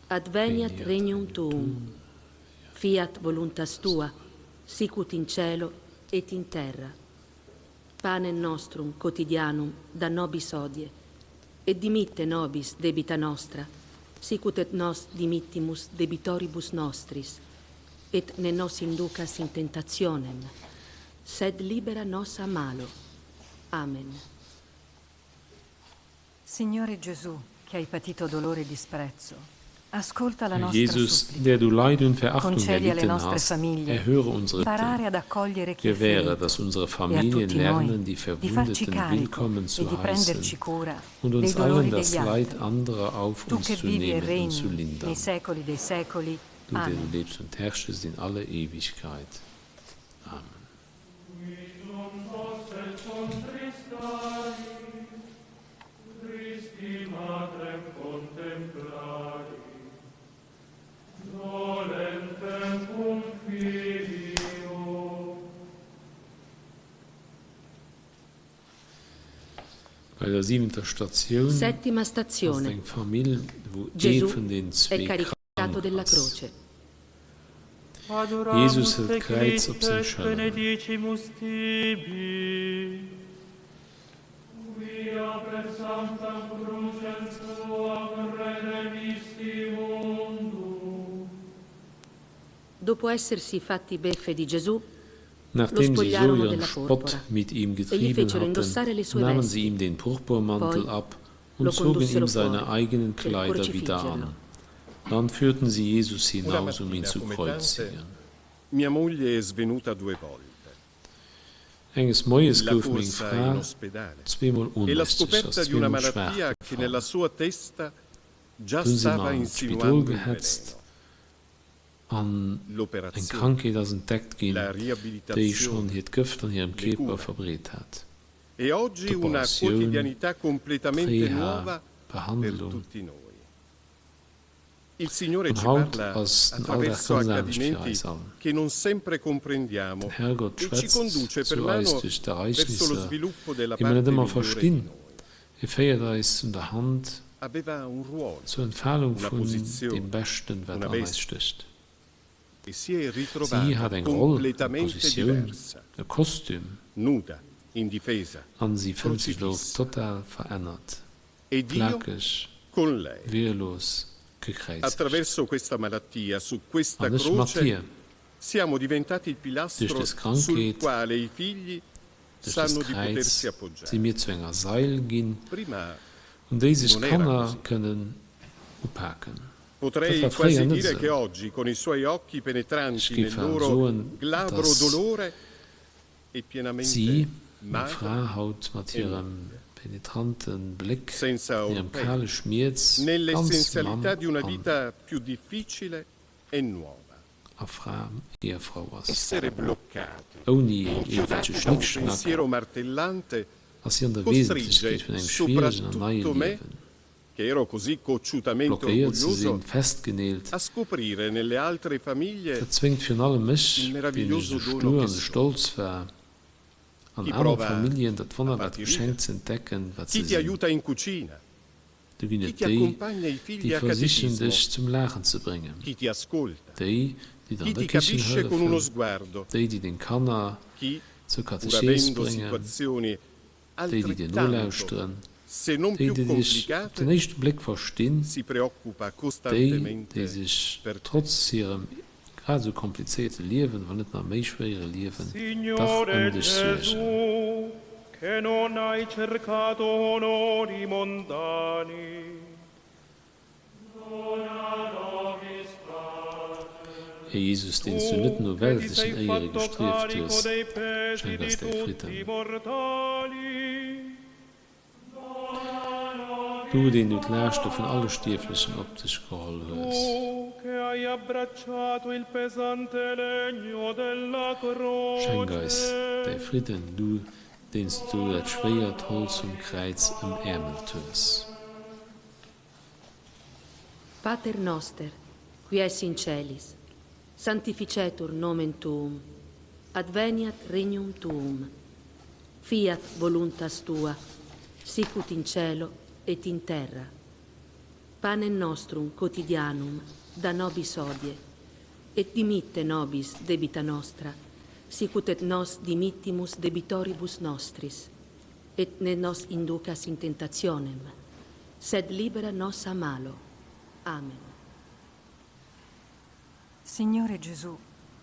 adveniat Veniat regnum regnum tuum, tuum, fiat voluntas tua, sicut in cielo et in terra. Panem nostrum quotidianum da nobis hodie, et dimitte nobis debita nostra, sicut et nos dimittimus debitoribus nostris, Et ne nos inducas in tentationem, sed libera nos a malo. Amen. Signore Gesù, che hai patito dolore e disprezzo, ascolta la Herr nostra Jesus, supplica. der du Leid und Verachtung Concedi alle erlitten nostre hast, famiglie erhöre unsere imparare Bitten. ad accogliere chi è Gewähre, ferito dass unsere e a Familien tutti noi lernen, die di farci Verwundeten carico willkommen e zu di heißen prenderci cura und dei uns allen dolori das degli Leid altri. anderer auf Tu uns che zu vivi e nehmen und zu regni lindern. nei secoli dei secoli. Du, der du Amen. lebst und herrschest in alle Ewigkeit. Amen. Bei der siwenter Statioun Settima ass et stazione. eng Famill, wou ee Gesù vun den è zwee caricato krank della ass. croce. Jesus Adoramus hëlt te d'Kräiz op Christe seng et Schëlleren. benedicimus tibi. Quia per sanctam crucem tuam redemisti mundum. Dopo essersi fatti beffe di Gesù, lo Nachdem sie so spogliarono ihren della Spott porpora mit ihm e gli getrieben fecero hatten, indossare le sue nahmen sie vesti. ihm den Purpurmantel Poi ab lo und zogen ihm condussero seine fuori eigenen per Kleider wieder crocifiggierlo. an. Dann führten sie Jesus Una hinaus, um ihn mattina, zu come tante, kreuzigen. mia moglie è svenuta due volte. Enges Moies La gouf meng corsa in Fra ospedale zweemol e la ohnmächteg, ass scoperta di una zweemol schwaach malattia che gefall. nella sua testa già Dunn si mer stava an d'Spidol insinuando il gehetzt veleno. an eng L'operazione, Krankheet ass entdeckt ginn, la déi riabilitazione, schonn hiert Gëft an hirem le Kierper cure. verbreet hat. E oggi una D'Operatioun, quotidianità completamente d'Reha, nuova per d'Behandlung. tutti noi. Il Signore An ci haut parla ass den Alldag attraverso ganz anescht fir accadimenti eis all. che non sempre comprendiamo Den Herrgott e ci schwätzt conduce per zu eis mano duerch verso lo d'Ereignisser, sviluppo della déi mer net parte ëmmer migliore di verstinn. noi. Hie féiert eis un der Hand Aveva un ruolo, zur Entfalung una vun deem posizione, Beschten, wat una an eis veste stécht. e si è Si ritrovata hat eng Roll, eng completamente Positioun, diversa, e Kostüm, nuda, indifesa, an si fënnt sech elo crocifissa. total verännert, Ed io plakeg, con lei. wehrlos, gekräizegt. Attraverso questa malattia, su questa An ech mat croce, hir. siamo diventati il Duerch pilastro dës sul Krankheet, quale i figli duerch dëst sanno di Kräiz potersi si appoggiare. mir zu enger Sail ginn, Prima un déi sech non era d'Kanner così. kënnen upaken. Dat Potrei war quasi fréier net dire che esou. oggi, con i suoi occhi Ech penetranti géif nel awer loro soen, glabro dass dolore, è pienamente si, meng madre Fra, haut mat e hirem moglie, penetrante Bléck, senza hirem orpelli, kale Schmierz, ganz nell'essenzialità Mamm di una an vita più difficile e nuova. a Fra, Ehefrau ass. Essere bloccati, Ouni iergendwelche inchiodati da un Schnickschnack pensiero martellante, ass si an der costringe Wesentlechkeet vun engem schwieregen an neie soprattutto me, Liewen. che ero così cocciutamente Blockéiert ze orgoglioso, sinn, festgeneelt. a scoprire nelle altre famiglie Dat zwéngt virun allem mech, il deen ech meraviglioso esou dono stur che an esou sono. stolz war, an Chi aner prova Familljen dat a wonnerbart farti Geschenk ridere, ze entdecken, wat chi se ti sinn. aiuta in cucina, Do ginn chi et ti déi, accompagna i figli déi a versichen catechismo, dech zum Laachen ze bréngen, chi ti ascolta, déi, déi der chi an der ti Kichen capisce con uno hëllefen, sguardo, déi, déi deng Kanner chi, zur pur Katechees avendo bréngen, situazioni déi, déi dir altrettanto, nolauschteren, se non déi, più déi dech op complicate, den éischte Bléck verstinn, si preoccupa déi, déi costantemente sech per te. trotz hirem grad esou komplizéierte Liewen, wann net nach méi schwéiere Liewen, dach Signore ëm dech suergen. Gesù, che non hai cercato onori mondani. Dona nobis pacem. Här Jesus, deen s du Tu net no che ti weltlechen sei Éiere fatto gestrieft carico hues, dei pesi schenk di eis däi tutti Fridden. i mortali. Du, deen du d'Laaschte vun alle Stierflechen op dech geholl hues. Tu che hai abbracciato il pesante legno della Schenk eis däi croce. Fridden, du, deen s du dat schwéiert Holz vum Kräiz ëmäermelt hues. Pater noster, qui es in celis, sanctificetur nomen tuum, adveniat regnum tuum, fiat voluntas tua, sicut in cielo et in terra. Panem nostrum quotidianum da nobis hodie, et dimitte nobis debita nostra, sicut et nos dimittimus debitoribus nostris, et ne nos inducas in tentationem, sed libera nos a malo. Amen. Signore Gesù,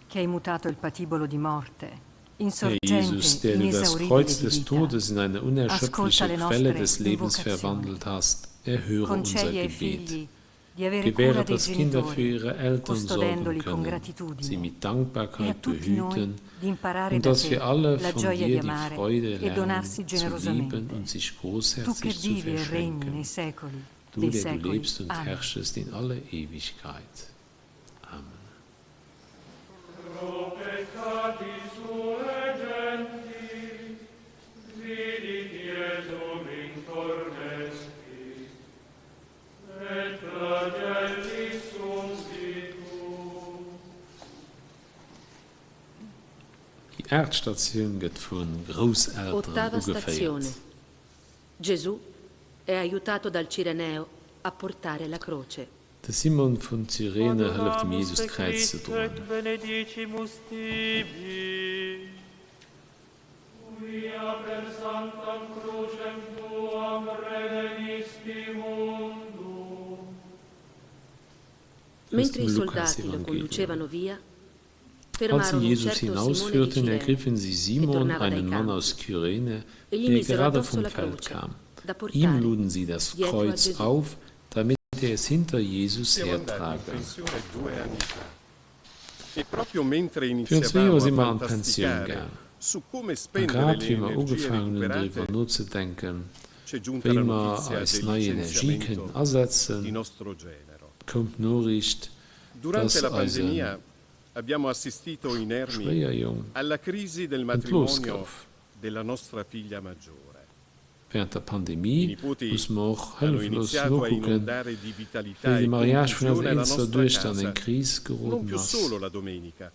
che hai mutato il patibolo di morte in Herr Jesus, sorgente der du das inesauribile Kreuz di des vita, Todes in eine ascolta unerschöpfliche le Quelle nostre des Lebens invocazioni. verwandelt hast, erhöre unser Concedi ai Gebet. figli di avere cura Gewähre, dei dass Kinder für genitori, ihre Eltern sorgen custodendoli con können, sie gratitudine, mit e a Dankbarkeit tutti noi behüten di imparare und da dass wir te alle la von gioia di dir die amare Freude e lernen, donarsi zu lieben generosamente. und sich Tu che großherzig zu vivi e regni nei verschenken. secoli Du, dei der du secoli. lebst und Amen. herrschest in alle Ewigkeit. Amen. Pro peccati sue gentis, vidit Iesum intornescis, et flagellis unditu. Déi aacht Statioun gëtt vu Grousselteren Ottava ugeféiert. stazione. Gesù è aiutato dal Cireneo a portare la croce. De Simon vun Zyrene hëlleft dem Adoramus Jesus te d'Kräiz ze Christe droen. et benedicimus tibi. Quia per sanctam crucem tuam redemisti mundum. Aus Mentre dem i soldati lo Lukasevangelium. conducevano via, Als sie fermarono un Jesus certo Simone di hinausführten, Cirene ergriffen sie che Simon, tornava dai einen Mann campi, aus Kyrene, e gli der misero gerade addosso vom la Feld croce kam. da Ihm portare luden sie das dietro a Kreuz Gesù. auf, damit er es hinter Jesus Siamo andati in hertrage. pensione due anni fa. E proprio mentre Virun zwee Joer iniziavamo si a mer an d'Pensioun fantasticare gaang. su come A spendere grad le wéi mer energie ugefaangen hunn driwwer recuperate, nozedenken, c'è giunta wéi la mer notizia eis del nei Energie kënnen licenziamento di asetzen, nostro genero. koum d'Noriicht, Durante dass la eise pandemia abbiamo assistito inermi Schwéierjong alla crisi del entlooss matrimonio gouf. della nostra figlia maggiore. Wärend der I Pandemie nipoti musse mer och hanno hëlleflos iniziato a nokucken, inondare di vitalità wéi de e Mariage vun eiser confusione la eelster nostra Duechter an eng casa, Kris non geroden più ass. solo la domenica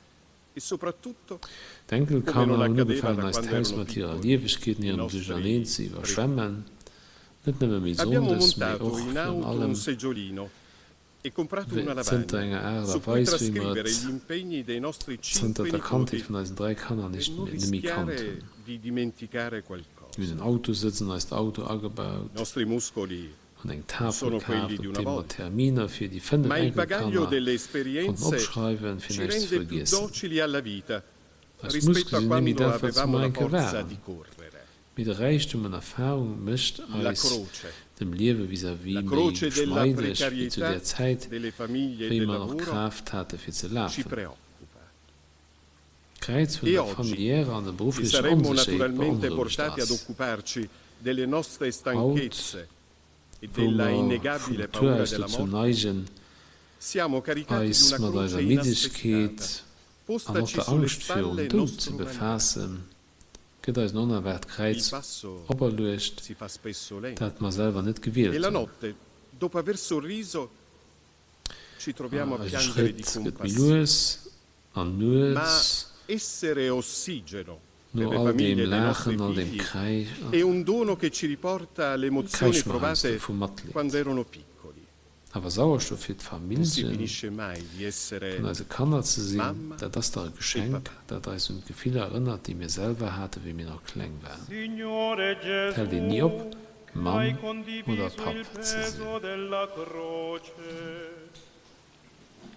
e soprattutto, come D'Enkelkanner non hunn accadeva ugefaangen da eist quando Haus erano mat hirer piccoli, Liewegkeet an i hirem Duercherneen nostri ze prepoti. iwwerschwemmen, net nëmme méi Abbiamo sonndes, mee montato och in virun auto allem un seggiolino e comprato una zënter lavagna enger Aart a su cui Weis, wéi mer trascrivere et gli impegni dei nostri zënter cinque der Kandheet nipoti vun eisen 3 Kanner per nicht non méi méi kannt rischiare hunn. di dimenticare qualcosa. Mir hunn en Autosëtz an eist Auto I agebaut nostri muscoli an eng Tafel sono quelli kaaft, di op una deem mer volta. Terminer fir déi 5 Ma il bagaglio Enkelkanner delle konnten esperienze opschreiwen, fir ci näischt ze rende più vergiessen. docili alla vita Eis rispetto Muskele a sinn net méi quando dat, wat se avevamo mol la eng Kéier forza waren. di correre. Mee de Räichtum un Erfarung mécht La eis croce. dem Liewe vis-à-vis La méi croce della geschmeideg wéi zu precarietà där Zäit, delle famiglie e wéi del mer nach lavoro Kraaft hate fir ze ci lafen. preoccupa. D'Kräiz vun E der oggi, familiärer an der che berufflecher saremmo Onsécherheet naturalmente beonrouegt portati ad ass. occuparci delle nostre Haut, stanchezze e wou della mer vun innegabile Natur paura aus della dozou morte, neigen, siamo caricati di eis una mat croce eiser inaspettata, Middegkeet an och postaci der sulle Angscht virum spalle il Doud ze nostro magnare. befaassen, gëtt eis en onerwaart Il Kräiz passo operluecht, si fa spesso lento. dat mer selwer net E gewielt la hunn. notte, dopo aver sorriso, ci troviamo a Eise piangere di Schrëtt gëtt méi compassione. lues an Ma nuets, essere ossigeno per no le all famiglie deem dei nostri Laachen, all deem figli Kräi è un dono che ci riporta alle emozioni kräische mer heiansdo provate vu Matleed. quando erano piccoli. Awer Sauerstoff fir Non si d'Famillje finisce mai di vun essere eise Kanner ze sinn, mamma dat ass dach e e Geschenk, papà. dat eis un d'Gefiller erënnert, déi mir selwer hate wéi mir nach kleng waren. Signore Et hält een ni op, Gesù, che Mamm hai oder condiviso Papp il ze sinn. peso della croce.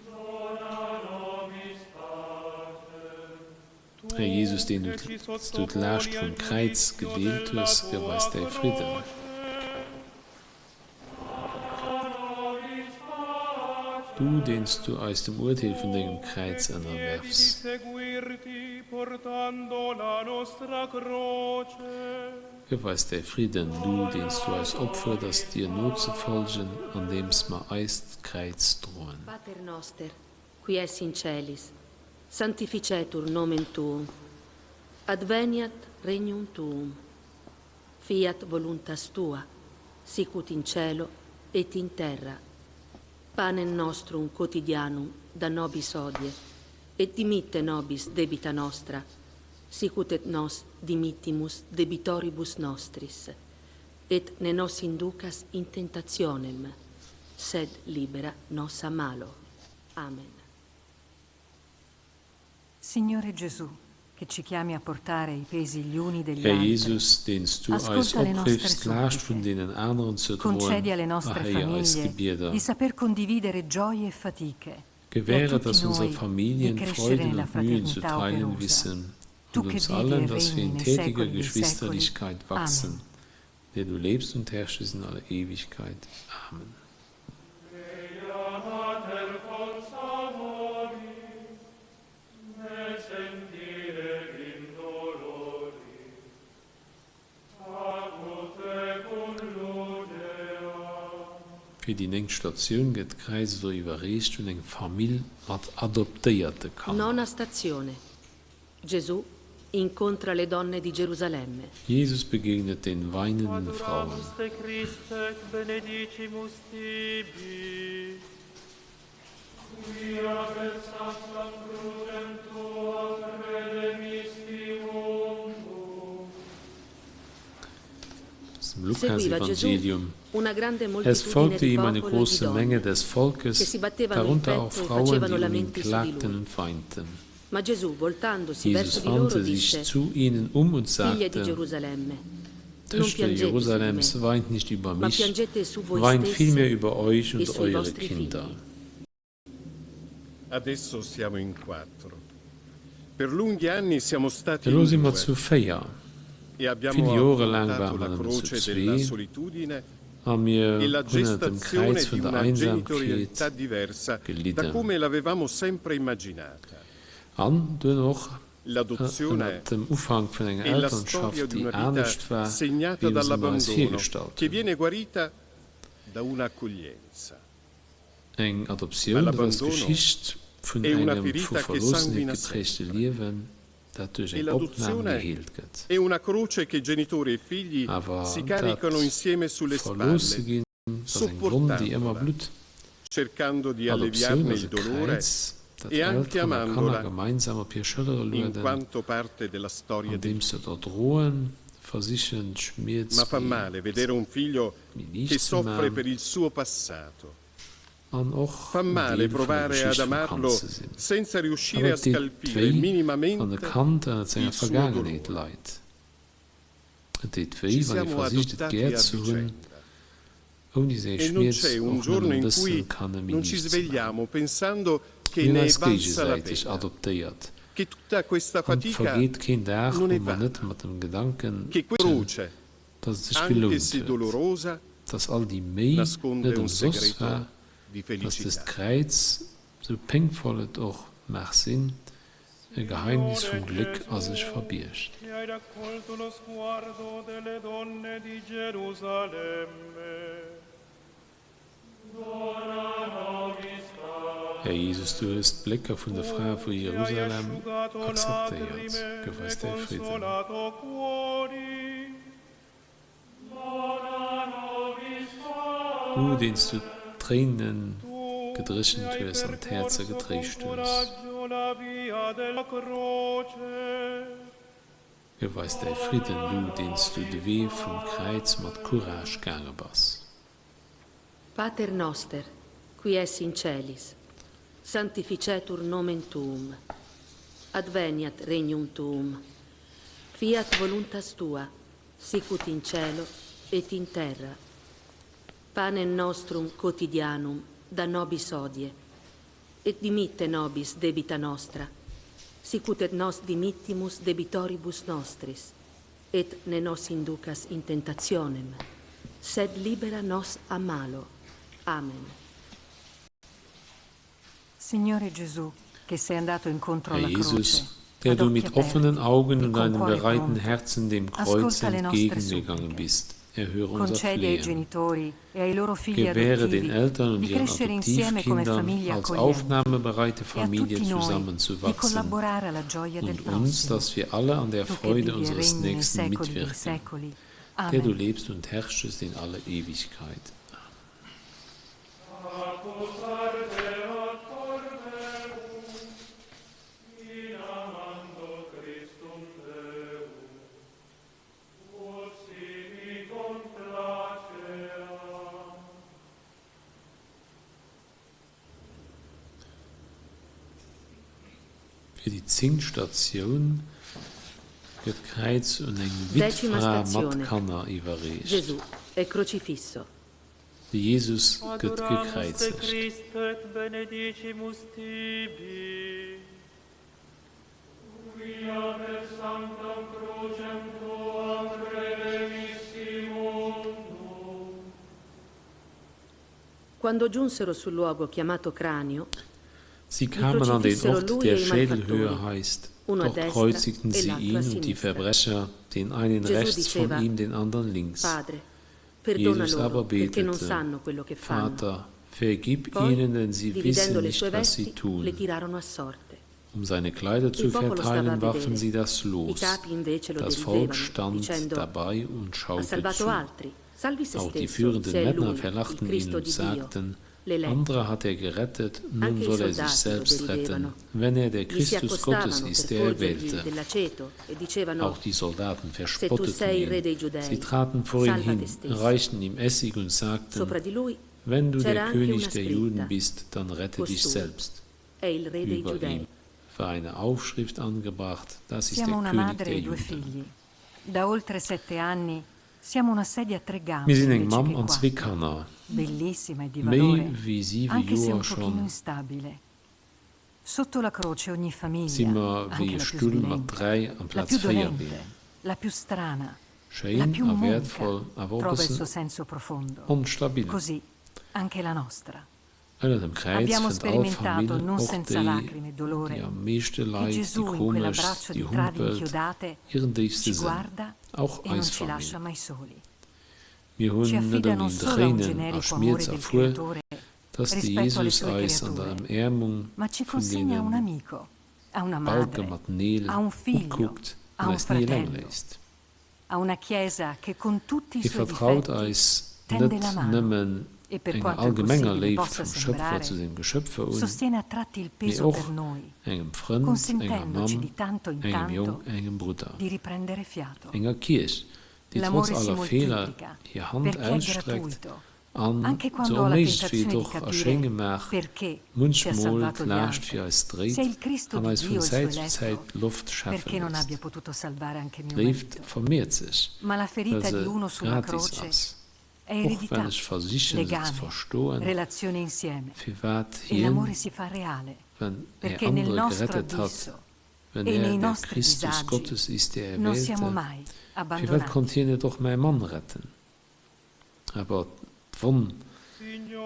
Dona nobis pacem. Här Tu Jesus, deen du che ci du sottoponi d'Laascht al vum Kräiz giudizio gedeelt della hues, gëff tua eis däi Fridden. croce. Dona nobis pacem. Du, deen s du eis dem Urteel vun dengem Tu che Kräiz ci chiedi di ënnerwerfs. seguirti portando la nostra croce. Gëff eis däi Fridden, du, deen s du Dona eis opfuerders, nobis dir nozefollgen, andeems mer pacem. eist Kräiz droen. Pater noster, qui es in celis, sanctificetur nomen tuum. Adveniat regnum tuum. Fiat voluntas tua, sicut in cielo et in terra. Panem nostrum quotidianum da nobis hodie, et dimitte nobis debita nostra, sicut et nos dimittimus debitoribus nostris. Et ne nos inducas in tentationem, sed libera nos a malo. Amen. Signore Gesù, che ci chiami a portare i pesi gli uni degli Här altri, Jesus, deen s du eis ascolta le nostre opriffs, d'Laascht vun suppliche. deenen aneren ze droen, Concedi alle nostre erhéier eis famiglie Gebieder. di saper condividere gioie e fatiche. E a Gewähre, tutti dass unsere noi di Familien crescere Freuden nella und Mühen zu fraternità teilen operosa. wissen Tu und che uns vivi allen, e dass wir regni in nei tätiger secoli dei secoli. Geschwisterlichkeit Amen. wachsen, der du lebst und herrschest in aller Ewigkeit. Amen. Fir déi néngt Statioun gëtt d'Kräiz elo iwwerreecht un eng Famill mat adoptéierte Kanner. Nona stazione. Gesù incontra le donne di Gerusalemme. Jesus begegnet den weinenden Frauen. Adoramus te Christe, benedicimus tibi. Quia per sanctam crucem tuam redemisti mundum. Aus dem Seguiva Gesù Lukas-Evangelium. una grande Es moltitudine folgte di ihm eine popolo e di große Menge donne des che Volkes, si battevano il darunter auch petto e Frauen, facevano die um ihn lamenti su di klagten lui. und weinten. Ma Gesù, voltandosi Jesus verso di loro, wandte sich disse: zu ihnen um und Figlie di sagte, Gerusalemme, non Töchter piangete su di Jerusalems, me, weint nicht über ma mich, piangete su voi weint vielmehr stesse über euch e und sui eure vostri Kinder. figli. Adesso siamo in quattro. Per lunghi anni siamo stati Elo in si mer due zu 4. e abbiamo Vill Jore laang affrontato ware la mer nëmmen zu croce della zwee solitudine a mir e la hunn ënnert dem gestazione Kräiz di vun der una Einsamkeet genitorialità diversa da gelidden. come l'avevamo sempre immaginata. An duerno och L'adozione ënnert dem Ufank vun enger è la storia Elternschaft, di déi una vita anescht war, segnata wéi mer se mer eis dall'abbandono virgestallt che hunn. viene guarita da un'accoglienza. Eng Ma Adoptioun, dat ass l'abbandono d'Geschicht vun è una engem vu ferita che Verloossenheet sanguina geprägte sempre. Liewen, dat duerch E eng Opnam l'adozione geheelt gëtt. è una croce che genitori e figli Awer si dat caricano insieme sulle Verloosse spalle, ginn, ass eng Wonn, déi ëmmer sopportandola, blutt. cercando di Adoptioun alleviarne ass il e dolore Kräiz, dat e anche Elteren a Kanner amandola gemeinsam op hir Schëllere in lueden, quanto parte della storia del andeems se d'erdroen, versichen d'Schmierz Ma fa méi male vedere un figlio méi che liicht ze soffre man per il suo passato. an och Fa en male Deel vun der provare ad Geschicht vum Kand amarlo ze sinn. senza riuscire Awer a et deet scalfire wéi, wann e minimamente Kand ënnert senger il suo Vergaangenheet dolore. leit. Et deet Ci wéi, wann ee siamo versicht et adottati gär a ze hunn, vicenda ouni säi e non Schmierz c'è un och giorno nëmmen e in bëssen cui kanne méi non ci liicht ze man. svegliamo pensando che Mir hunn ne è eis valsa la géigesäiteg pena, adoptéiert che tutta questa an et fatica vergeet keen Dag, non wou è mer net vana, mat dem Gedanken che quella sinn, croce, dass et sech anche gelount se huet, dolorosa, dass all déi Méi nasconde net un ëmsoss segreto war, di dass dëst felicità. Kräiz, sou péngvoll et och mag sinn, e Geheimnis Signore vum Gléck a sech Gesù, verbiergt. che hai raccolto lo sguardo delle donne di Gerusalemme. Dona nobis Här Jesus, du hues d'Blécker vun de Tu Frae vu che hai Jerusalem asciugato akzeptéiert, lacrime gëff e eis däi Fridden. consolato cuori, Dona nobis Du, deen s du d'Tréine tu che gedréchent hai hues an d'Häerzer percorso con getréischt hues, coraggio la via della croce, gëff eis däi Fridden, du, deen s du de Wee vum Kräiz mat Courage gaange bass. Pater noster, qui es in celis, sanctificetur nomen tuum. Adveniat regnum tuum. Fiat voluntas tua, sicut in cielo et in terra. Panem nostrum quotidianum da nobis hodie, et dimitte nobis debita nostra, sicut et nos dimittimus debitoribus nostris, et ne nos inducas in tentationem, sed libera nos a malo. Amen. Signore Gesù, che sei andato incontro Herr alla Jesus, croce, der ad du occhi mit offenen aperti Augen e und con einem cuore bereiten pronto, Herzen dem Kreuz ascolta le nostre entgegengegangen suppliche. bist, erhöre unser Concedi ai Flehen. genitori e ai loro figli Gewähre den adottivi Eltern und di ihren crescere insieme come Adoptivkindern, famiglia als accogliente aufnahmebereite e a Familie tutti noi di zusammenzuwachsen collaborare alla gioia del und uns, prossimo. dass wir alle an der Tu che Freude vivi e unseres regni nei Nächsten secoli dei mitwirken, secoli. der du Amen. lebst und herrschest in aller Ewigkeit. Accusar te ad cor meum, in amando Christum Deum, ut sibi complaceam. Fir déi zéngt Statioun gëtt d'Kräiz un eng Decima Wittfra mat stazione. Kanner iwwerreecht. Gesù è crocifisso. De Jesus gëtt Adoramus te gekräizegt. Christe et benedicimus tibi. Quia per sanctam crucem tuam redemisti mundum. Quando giunsero sul luogo chiamato Cranio, Sie vi kamen an den crocifissero Ort, lui der e i Schädelhöhe malfattori, heißt. uno a Dort destra kreuzigten e sie l'altro a ihn und die sinistra. Verbrecher, den einen Gesù rechts von diceva, ihm, den anderen links. Padre, perdona Jesus loro aber perché non betete, sanno quello che fanno. Vater, vergib Poi, ihnen, denn sie wissen dividendo le nicht, sue was sie vesti, le tun. tirarono a sorte. Um seine Kleider Il zu popolo stava a verteilen, warfen vedere. sie das I Los. capi invece lo Das Volk deridevano, stand dicendo: dabei und Ha schaute salvato zu. altri, salvi se Auch die stesso, führenden se è Männer lui, il verlachten ihn Cristo und di Dio, sagten, l'eletto. Andere hat er gerettet, nun Anche i soll er sich soldati lo selbst retten, deridevano. wenn er der Gli si Christus Gottes accostavano ist, per der porgergli Erwählte. dell'aceto e dicevano: Auch die Soldaten Se tu verspotteten sei il re ihn. dei Sie Giudei, traten vor ihn salva hin, te stesso. reichten ihm Essig und sagten, Sopra di lui Wenn du c'era der anche König una der Juden scritta: bist, dann rette dich Costui selbst. è il re dei Über Giudei. ihm war eine Aufschrift angebracht, das ist Siamo der una König madre der e due Juden. figli. Da oltre sette anni siamo una sedia a tre gambe Mir sinn eng invece Mamm che an zwee quattro. Kanner. Bellissima e di Méi valore, wéi siwe anche se Joer un pochino schonn instabile. Sotto la croce ogni si famiglia, mer anche wéi e la più Stull mat svilente, dräi la amplaz più véier dolente, Been. la più strana, la Schéin più a monca, wäertvoll, awer och e trova il bëssen suo senso profondo. onstabil. Così anche la nostra. Ënner dem Kräiz Abbiamo fënnt all sperimentato, Famill, non och senza déi, lacrime e déi dolore, am meeschte che leit, déi Gesù in komeschst, quell'abbraccio déi di travi humpelt, inchiodate hiren déifste ci Sënn, guarda och e non eis ci Famill. lascia mai soli. Mir Ci hunn net affida non ouni solo a un Tréinen a generico amore Schmierz del erfuer, creatore dass de rispetto alle Jesus sue eis an der creature, Ëmäermung ma ci vun consegna un deene amico, a una Balke madre, mat Neel a un figlio, ukuckt a an un eis ni eleng fratello, léisst. a una chiesa che con tutti i Hie suoi vertraut difetti eis tende net la mano nëmmen e per enger quanto allgemenger impossibile Léift possa vum Schöpfer sembrare, zu sengem Geschöpfe un, sostiene a tratti il mee peso och per noi, engem Frënd, enger consentendoci Mamm, di tanto in engem Jong, tanto engem Brudder, di riprendere fiato. enger Kierch, déi trotz L'amore si aller Feeler moltiplica hir Hand perché è ausstreckt gratuito, an anche se quando ho la onméiglech wéi tentazione et di och a capire Schénge maach, perché si è munchmol salvato gli d'Laascht altri. fir eis Se dréit è il Cristo an di eis vun Dio il suo Zäit zu eletto, Zäit Loft schafe perché non léisst. abbia potuto salvare anche mio D'Léift marito? vermeert sech, Ma la well ferita di se uno sulla gratis croce ass. è Och wann eredità, ech versichen se ze legame, verstoen, relazione insieme. firwat E hien, l'amore si fa reale, wann er perché nel andere nostro gerettet hat, abisso wenn e er nei der nostri Christus disagi Gottes ist, der non siamo Erwählte, mai firwat abbandonati. konnt hien net och mäi Mann retten? Awer d'Wonn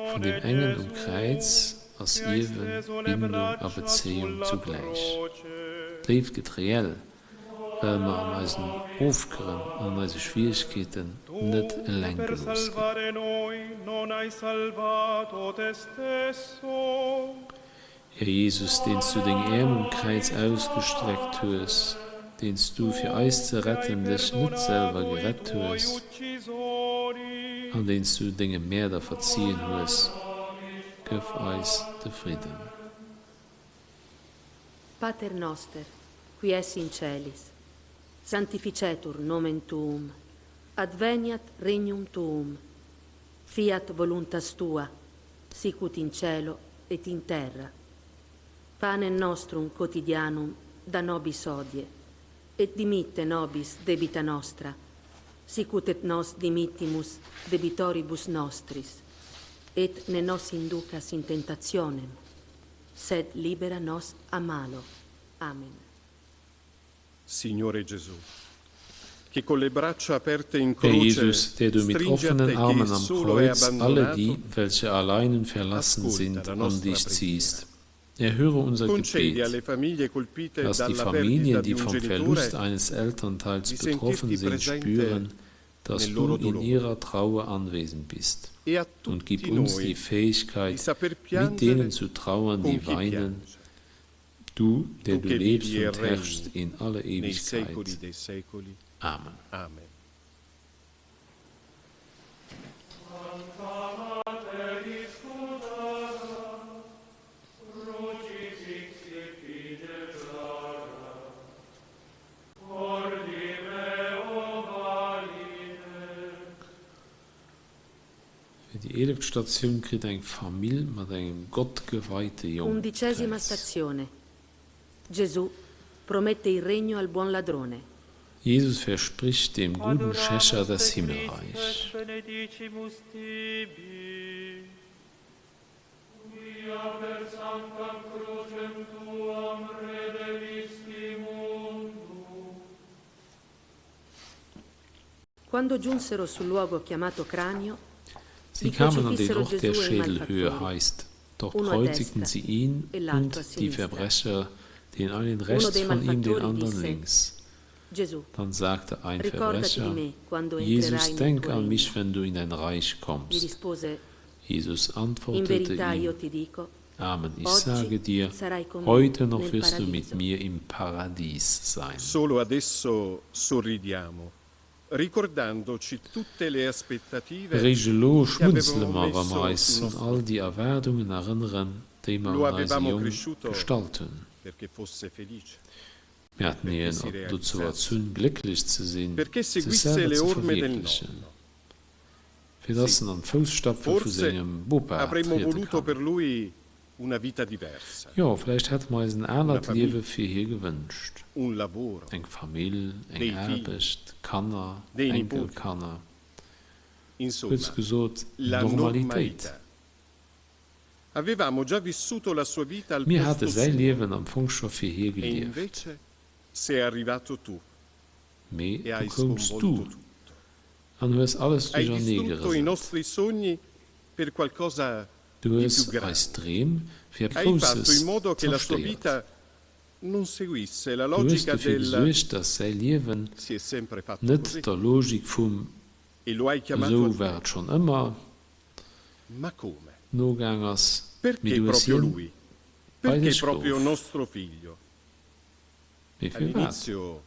vun deem Signore engen um Gesù, Kräiz ass che hai Ierwen, steso le Bindung a braccia Bezéiung sulla zugläich. croce, D'Léift gëtt reell, well mer an eisen Ofgrënn an an eise Schwieregkeeten tu net che eleng per gelooss ginn. salvare noi non hai salvato te stesso, Här Jesus, deen s du deng Äerm um Kräiz ausgestreckt hues, deen s du fir tu eis ze che hai retten dech net selwer perdonato i gerett tuoi hues uccisori, an deen s du denge Mäerder verzien hues, gëff eis de Fridden. Pater noster, qui es in celis, sanctificetur nomen tuum, adveniat regnum tuum, fiat voluntas tua, sicut in cielo et in terra. Pane nostrum quotidianum da nobis hodie, et dimitte nobis debita nostra, sicut et nos dimittimus debitoribus nostris, et ne nos inducas in tentationem, sed libera nos a malo. Amen. Signore Gesù, che con le braccia aperte in Herr croce Jesus, der du mit stringi a offenen te chi Armen am solo è Kreuz alle die, abbandonato, welche allein und verlassen ascolta sind, la an nostra dich preghiera. ziehst. Erhöre unser Concedi Gebet. alle famiglie colpite Lass die dalla Familien, perdita di die un vom genitore Verlust eines Elternteils di betroffen sentirti sind, presente spüren, dass nel du loro in dolore ihrer Trauer anwesend bist. e a Und gib tutti uns noi die di Fähigkeit, saper mit piangere denen zu trauern, con die chi weinen, piange, du, der tu du che lebst vivi e und herrschst regni in alle nei secoli Ewigkeit. dei secoli. Amen. Amen. Fir déi eeleft Statioun kritt eng Famill mat engem gottgeweite Jong Undicesima d'Kräiz. stazione. Gesù promette il regno al buon ladrone. Jesus verspricht dem guten Schächer Adoramus das te Christe Himmelreich. et benedicimus tibi. Quia per sanctam crucem tuam redemisti mundum. Quando giunsero sul luogo chiamato Cranio, Sie vi kamen an den crocifissero Ort, der Gesù e i Schädelhöhe malfattori, heißt. Dort uno a kreuzigten destra sie ihn e l'altro a und die sinistra. Verbrecher, den einen Uno rechts dei von ihm, den malfattori anderen disse: links. Gesù, Dann sagte ein ricordati di Verbrecher, me quando Jesus, entrerai nel denk tuo an regno. mich, wenn du in dein Reich Gli kommst. rispose: Jesus In antwortete verità ihm, io ti dico, Amen, ich oggi sage dir, sarai con me heute noch nel wirst du mit paradiso. mir im Paradies sein. Solo adesso sorridiamo, ricordandoci tutte le aspettative Eréischt elo che schmunzele avevamo mer, wa mer messo eis sul un nostro all déi Erwaardungen erënneren, déi mer Lo un eise avevamo Jong cresciuto gestallt hunn. perché fosse felice, Mir haten perché hien si dozou realizzasse, erzunn, glécklech ze sinn, perché sech seguisse selwer le ze orme del verwierklechen, nonno. fir dass Sì, en an d'Fousstapfe vu forse sengem Bopa avremmo triede voluto kann. per lui una vita diversa, Jo, vläicht hätte mer eis en una anert Liewe famiglia, fir hie gewënscht. un lavoro, Eng Famill, eng dei figli, Aarbecht, Kanner, dei nipoti, Enkelkanner. insomma, Kuerz gesot, la Normalitéit. normalità. Avevamo già vissuto la sua vita al Mir hate posto säi suo Liewen am Fong scho fir hie e gelieft. invece sei arrivato tu Mee e du hai koums sconvolto du tutto. an hues alles Hai duerchernee distrutto i gerëselt. nostri sogni per qualcosa Du di hues più grande. eis Dreem fir eppes Hai fatto Grousses in modo che la sua zerstéiert. vita non seguisse la Du hues logica dofir del gesuergt, dass säi Liewen si è sempre fatto net così der Logik vum e lo hai chiamato esou a te. war et schonn ëmmer Ma come? nogaang ass, mee Perché du hues proprio hien lui? bei Perché dech proprio geruff. nostro figlio? Mee firwat? All'inizio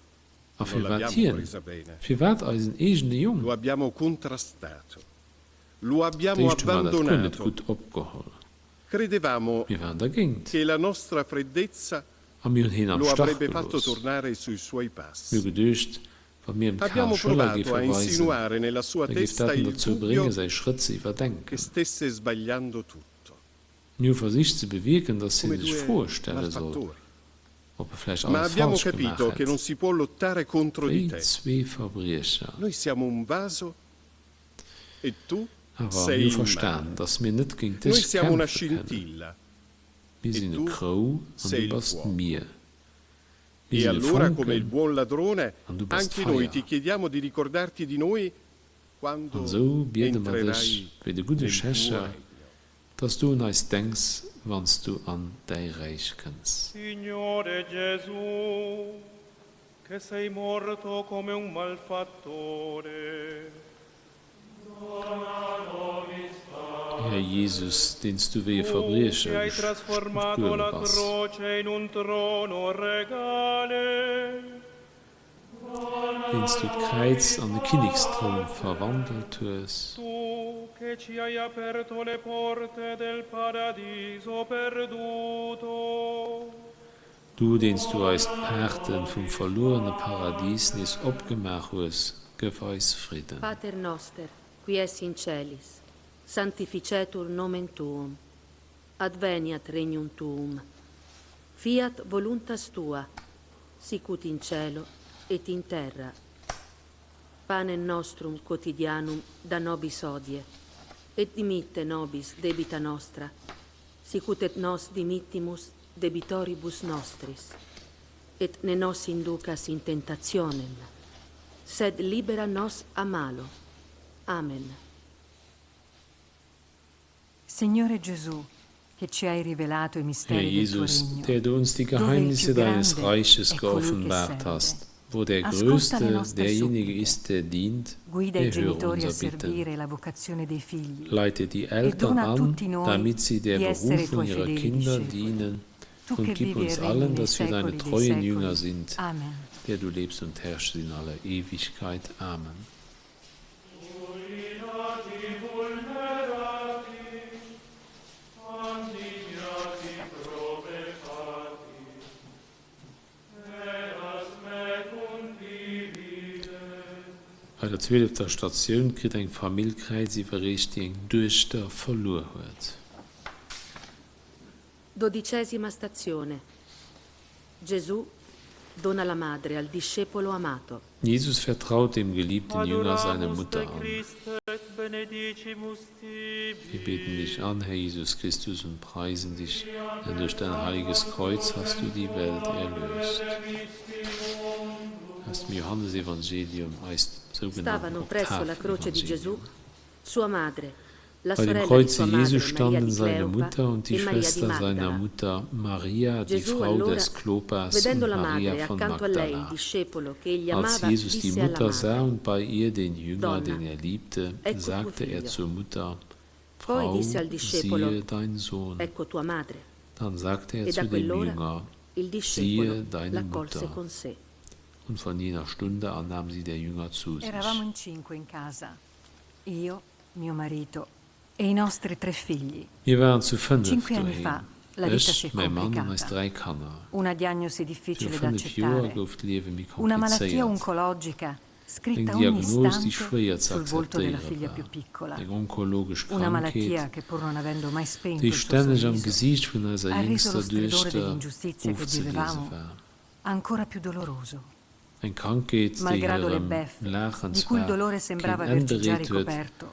A non firwat l'abbiamo hien? presa bene. Firwat eisen eegene Jong? Lo abbiamo contrastato. Lo abbiamo D'éischt hu mer dat guer net abbandonato. gutt opgeholl. Credevamo Mir waren dergéint che la nostra freddezza a mir hunn hien am lo Stach avrebbe fatto gelooss. tornare sui suoi Mir hu passi. geduecht, wa mir em kal Abbiamo Schëller provato géife a weisen, insinuare nella sua da géif testa dat en il dozou bréngen, dubbio säi Schrëtt ze che iwwerdenken. stesse sbagliando tutto. Mir hu versicht ze bewierken, datt hie Come sech due Froe stelle soll, malfattori. ob e vläicht Ma alles abbiamo falsch gemaach capito che hätt. non si può lottare contro di Wéi te. zwee Verbriecher. Noi siamo un vaso e tu Awer sei mir hu il mare. verstan, datt mir net géint Noi dech siamo una kämpfe kënnen. scintilla Mir e sinn e tu Krou an sei du il bass fuoco. d'Mier. Mir E sinn e allora, come il Fonken buon ladrone, an du bass anche noi d'Feier. ti chiediamo di ricordarti di noi An quando esou biede mer dech, entrerai wéi de gudde nel tuo Schächer, regno. dass du un eis denks, wann s du an däi Räich kënns. Signore Gesù, che sei morto come un malfattore. Här Jesus, deen s du wéi e Tu che Verbriecher hai trasformato gestuerwe la bass. croce in un trono regale, Deen s du d'Kräiz an e Kinnekstroun verwandelt hues. tu che ci hai aperto le porte del paradiso perduto. Du, deen s du eis d'Paarte vum verluerene Paradis nees opgemaach hues, gëff eis Fridden. Pater noster, qui es in celis, sanctificetur nomen tuum, adveniat regnum tuum, fiat voluntas tua, sicut in cielo et in terra. Pane nostrum quotidianum da nobis hodie, et dimitte nobis debita nostra, sicut et nos dimittimus debitoribus nostris. Et ne nos inducas in tentationem, sed libera nos a malo. Amen. Signore Gesù, che ci hai rivelato i Herr misteri del tuo Jesus, regno, der du uns die dove il più Geheimnisse deines grande Reiches è colui che geoffenbart serve. hast, wo der Ascolta le Größte nostre derjenige suppliche. ist, der dient, Guida i erhöre genitori a unser Bitten. servire la vocazione dei figli Leite die e Eltern dona a an, tutti noi damit sie der di essere Berufung tuoi ihrer fedeli Kinder discepoli. dienen, Tu und che gib vivi e uns regni allen, nei dass wir deine secoli dei treuen Jünger secoli. sind, Amen. der du lebst und herrschst in aller Ewigkeit. Amen. Bei der zwielefter Statioun kritt eng Famill d'Kräiz iwwerreecht, déi eng Duechter verluer huet. Dodicesima stazione. Gesù dona la madre al discepolo amato. Jesus vertraut dem geliebten Jünger seine Adoramus Mutter te an. Christe et benedicimus tibi. Wir beten dich an, Herr Jesus Christus, und preisen dich, denn durch dein heiliges Kreuz hast du die Welt erlöst. Aus dem Johannesevangelium, eist sougenannten Stavano presso la croce di Gesù Oktavevangelium. sua madre, la Bei dem sorella di Kreuze sua Jesu madre Maria standen di seine Cleopa Mutter und die e Maria di Schwester seiner Magdala. Mutter Maria, die Gesù Frau allora, des Klopas vedendo und la Maria madre von accanto a lei il Magdala. discepolo che egli Als amava, Jesus die disse alla Mutter sah madre: und bei ihr den Jünger, Donna, den er liebte, ecco tuo sagte er figlio. zur Mutter, Poi Frau, disse al discepolo: siehe dein Sohn. Ecco tua madre. Dann sagte er E da zu dem quell'ora Jünger, il discepolo siehe deine l'accolse Mutter. con sé. Und von jener Stunde an nahm sie der Jünger zu sich. Eravamo in cinque in casa. Io, mio marito e i nostri tre figli. Mir waren zu fënnef Cinque anni fa doheem, la vita si ech, è mäi Mann an eis complicata. dräi Kanner. Una diagnosi Viru difficile da fënnef Joer accettare. gouf d'Liewe méi Una malattia komplizéiert. oncologica Eng scritta ogni Diagnos, déi istante schwéier ze sul volto della akzeptéiere figlia più war, piccola. eng onkologesch Una malattia Krankheet, che pur non avendo mai spento déi il suo stänneg am sorriso, Gesiicht vun eiser ha reso lo jéngster stridore Duechter dell'ingiustizia che ofzelise vivevamo war. ancora più doloroso. Eng Krankheet, déi Malgrado le hirem beffe, Laachen di cui il zwar dolore keen sembrava Enn averci già bereet huet, ricoperto,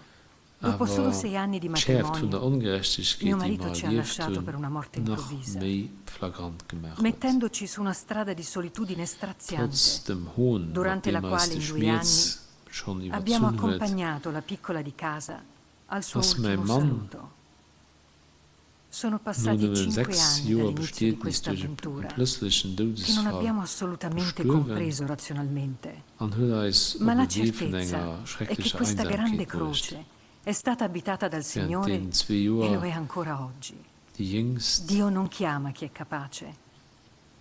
dopo solo awer sei anni di d'Schäerft vun der matrimonio, Ongerechtegkeet, mio déi marito mer ci ha erlieft lasciato hunn, per una morte nach improvvisa, méi flagrant gemaach huet. mettendoci su una strada di solitudine Trotz straziante, dem Hohn, mat durante la deem eis quale de in due Schmierz anni schonn abbiamo iwwerzunn huet, accompagnato la piccola di casa al suo ass mäi ultimo Mann saluto. Sono no passati nëmmen cinque 6 anni Joer dall'inizio di Bestietnis questa duerch e avventura, plëtzlechen che non Doudesfall abbiamo assolutamente gestuerwen compreso razionalmente. an huet eis Ma op la e Wee vun certezza enger è che schrecklecher questa grande Einsamkeet bruecht. croce è stata abitata dal Während Signore deenen zwee e lo Joer è ancora oggi. déi Jéngst Dio non chiama chi è capace,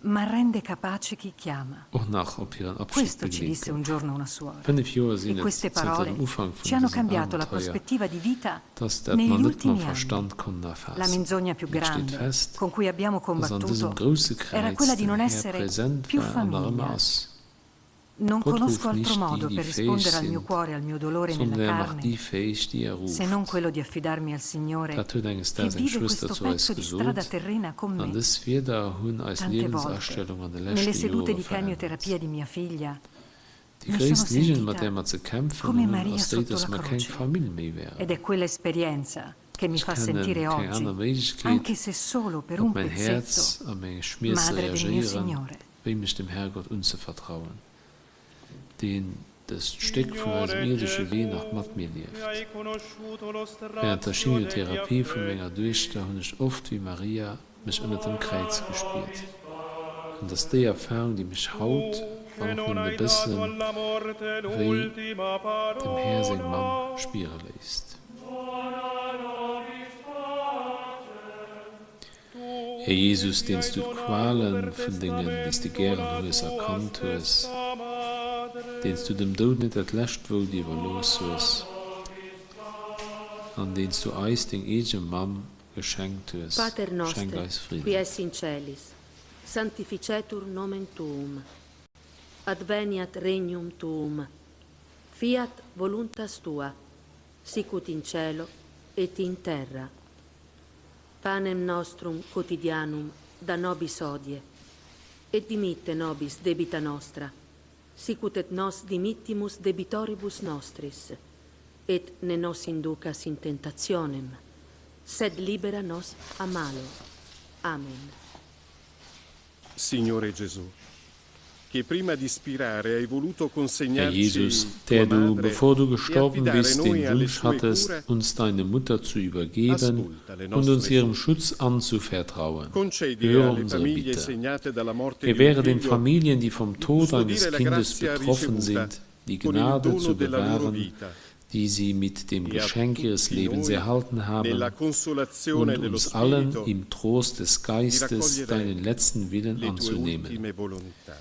ma rende capace chi chiama. och nach op hiren Abschid Questo ci begleet disse un gouf. giorno una suora. Fënnef Joer E sinn et queste zënter dem parole Ufank ci vun hanno dësem cambiato la Abenteuer, prospettiva di vita dass dat negli mer net mam ultimi anni. Verstand konnten La erfaassen. menzogna più Mee et steet grande fest, con cui abbiamo dass an dësem combattuto grousse era Kräiz quella di den non Här essere present più war an nach ëmmer famiglia. ass. Non Gott conosco ruft altro nicht modo déi, déi per fäeg rispondere al mio sinn, cuore, al mio dolore nella sondern er macht carne, déi fäeg, déi er se non ruft. quello di affidarmi al Signore Dat huet enges che Daags eng vive Schwëster questo zu eis pezzo di strada gesot, terrena con an me. dës Wierder hunn eis Tante volte, Liewensastellung an de nelle leschte sedute Jore di verännert. chemioterapia di mia figlia, Déi mi sono gréisst Ligen, mat sentita där mer ze kämpfen come hunn, Maria ass déi, sotto dass la mer keng croce. Famill méi Ed wären. è quell'esperienza che mi Ech fa kennen sentire keng oggi, aner Méiglechkeet, anche se solo per op un mäin pezzetto, Häerz a meng Schmierze madre del mio reagéieren, Signore. wéi mech dem Herrgott unzevertrauen, deen dëst Stéck vun eisem Signore ierdesche Wee Gesù, nach mat mir che lieft. hai conosciuto lo Wärend der strazio degli Chemiotherapie vu menger affetti, Duechter hunn ech oft wéi Maria mech ënnert dem Kräiz gespiert. An et ass déi Erfarung, déi mech haut, tu che wann och non nëmmen e hai dato bëssen, alla morte wéi l'ultima dem Här seng parola, Mamm spiere léisst. tu Här che Jesus, ci deen s hai du donato d'Qualen per vun dengen, déi s de testamento gären la hues, tua erkannt hues, stessa madre, deen s du dem Doud net dat lescht Wout iwwerlooss hues an deen s du eis deng eege Mamm geschenkt hues, Pater schenk noster, eis qui Fridden. es in celis, sanctificetur nomen tuum, adveniat regnum tuum, fiat voluntas tua, sicut in cielo et in terra. Panem nostrum quotidianum da nobis hodie, et dimitte nobis debita nostra, sicut et nos dimittimus debitoribus nostris, et ne nos inducas in tentationem, sed libera nos a malo. Amen. Signore Gesù, che prima di spirare hai voluto Herr consegnarci Jesus, tua der du, madre bevor du e gestorben affidare bist, noi den alle Wunsch sue hattest, cure, uns deine Mutter zu übergeben ascolta le und uns nostre ihrem suppliche. Schutz anzuvertrauen, Concedi höre alle unsere famiglie Bitte. segnate dalla morte di un Gewähre den figlio Familien, die vom di Tod eines custodire la Kindes grazia betroffen ricevuta sind, die con il Gnade dono zu della loro bewahren, vita die sie mit dem e a Geschenk ihres tutti Lebens noi, erhalten haben, nella consolazione und dello uns allen Spirito, im Trost des di Geistes raccogliere deinen letzten Willen le tue anzunehmen, ultime volontà.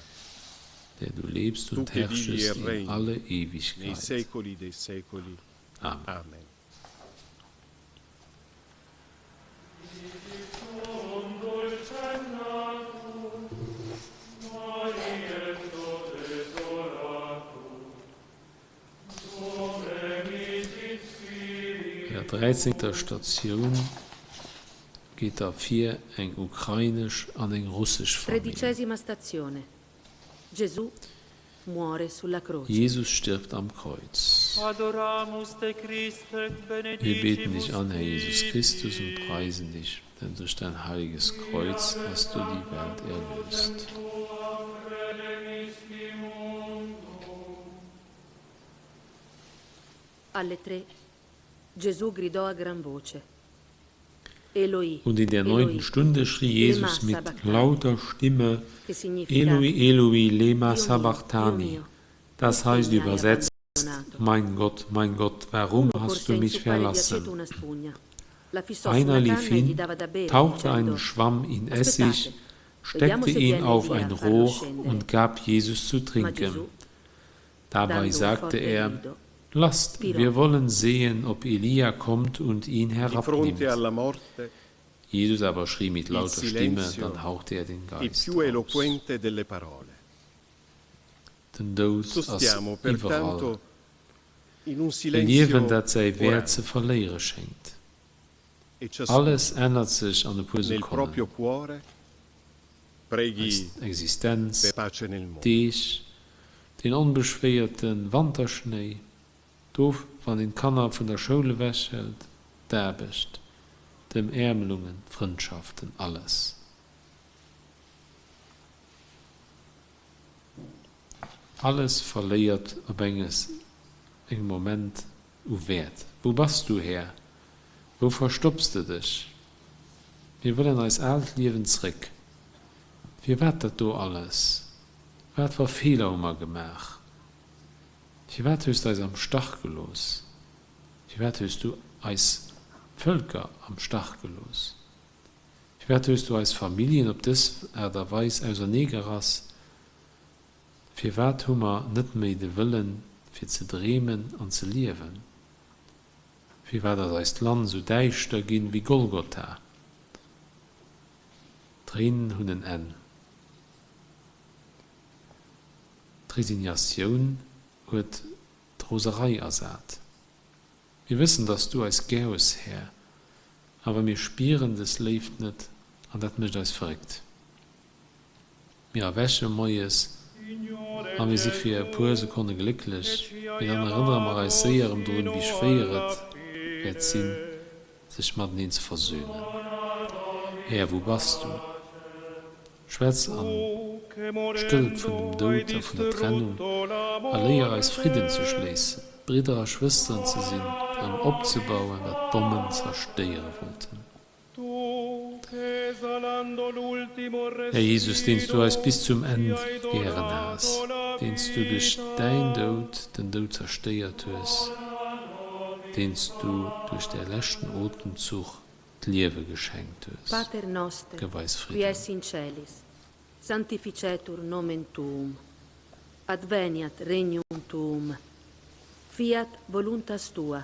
der du lebst Tu und che vivi e herrschest in regni alle nei Ewigkeit. secoli dei secoli. Amen. Amen. Bei der dräizéngter Statioun geet da vir eng ukrainesch an eng russesch Famill. Tredicesima stazione. Gesù muore sulla croce. Jesus stirbt am Kreuz. Wir beten dich an, Herr Jesus Christus, und preisen dich, denn durch dein heiliges Kreuz hast du die Welt erlöst. Alle tre Gesù gridò a gran voce. Eloi, Und in der neunten Stunde schrie Jesus mit lauter Stimme, Eloi, Eloi, lema sabachthani. Das heißt übersetzt, Mein Gott, mein Gott, warum hast du mich verlassen? Einer lief hin, tauchte einen Schwamm in Essig, steckte ihn auf ein Rohr und gab Jesus zu trinken. Dabei sagte er, Lasst, wir wollen sehen, ob Elia kommt und ihn herabnimmt. Jesus aber schrie mit lauter Stimme, dann hauchte er den Geist aus. Den Doud ass iwwerall. E Liewen, dat säi Wäert ze verléiere schéngt. Alles ännert sech an e puer Sekonnen. Eis Existenz, Deeg, deen onbeschwéierte Wanterschnéi, Dof, wann een d'Kanner vun der Schoul ewech hëlt, d'Aarbecht, d'Ëmäermelungen, d'Frëndschaften, alles. Alles verléiert op enges engem Moment u Wäert. Wou bass du, Här? Wou verstopps de dech? Mir wëllen eis aalt Liewen zréck. Firwat dat do alles? Wat fer Feeler hu mer gemaach? Firwat hues d'eis am Stach gelooss? Firwat hues du eis Vëlker am Stach gelooss? Firwat hues du eis Familljen op dës Aart a Weis auserneegerass? Firwat hu mer net méi de Wëllen, fir ze dreemen an ze liewen? Firwat ass eist Land esou däischter ginn wéi Golgotha? D'Tréinen hunn en Enn. D'Resignatioun huet d'Roserei ersat. Mir wëssen, dass du eis gär hues, Här, awer mir spieren des Léift net an dat mécht eis verréckt. Mir erwäche moies a mir si fir e puer Sekonne glécklech, mee dann erënnere mer eis séier erëm drun, wéi schwéier et wäert sinn, sech mateneen ze versönen. Här, wou bass du? Schwätz an d'Stëllt vun dem Doud a vun der Trennung a léier eis Fridden ze schléissen, Bridder a Schwësteren ze sinn, erëm opzebauen, wat d'Bommen zerstéiere wollten. Här Jesus, deen s du eis bis zum Enn gären has, deen s du duerch däin Doud den Doud zerstéiert hues, deen s du duerch däi leschten Otemzuch d'Liewe geschenkt hues, Pater noster, gëff eis qui Fridden. es in celis, sanctificetur nomen tuum, adveniat regnum tuum, fiat voluntas tua,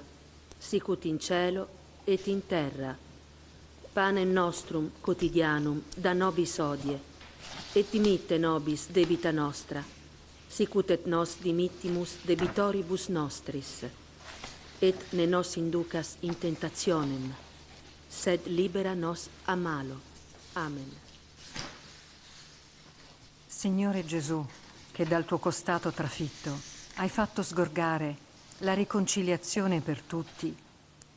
sicut in cielo et in terra. Panem nostrum quotidianum da nobis hodie, et dimitte nobis debita nostra, sicut et nos dimittimus debitoribus nostris. Et ne nos inducas in tentationem, sed libera nos a malo. Amen. Signore Gesù, che dal tuo costato trafitto hai fatto sgorgare la riconciliazione per tutti,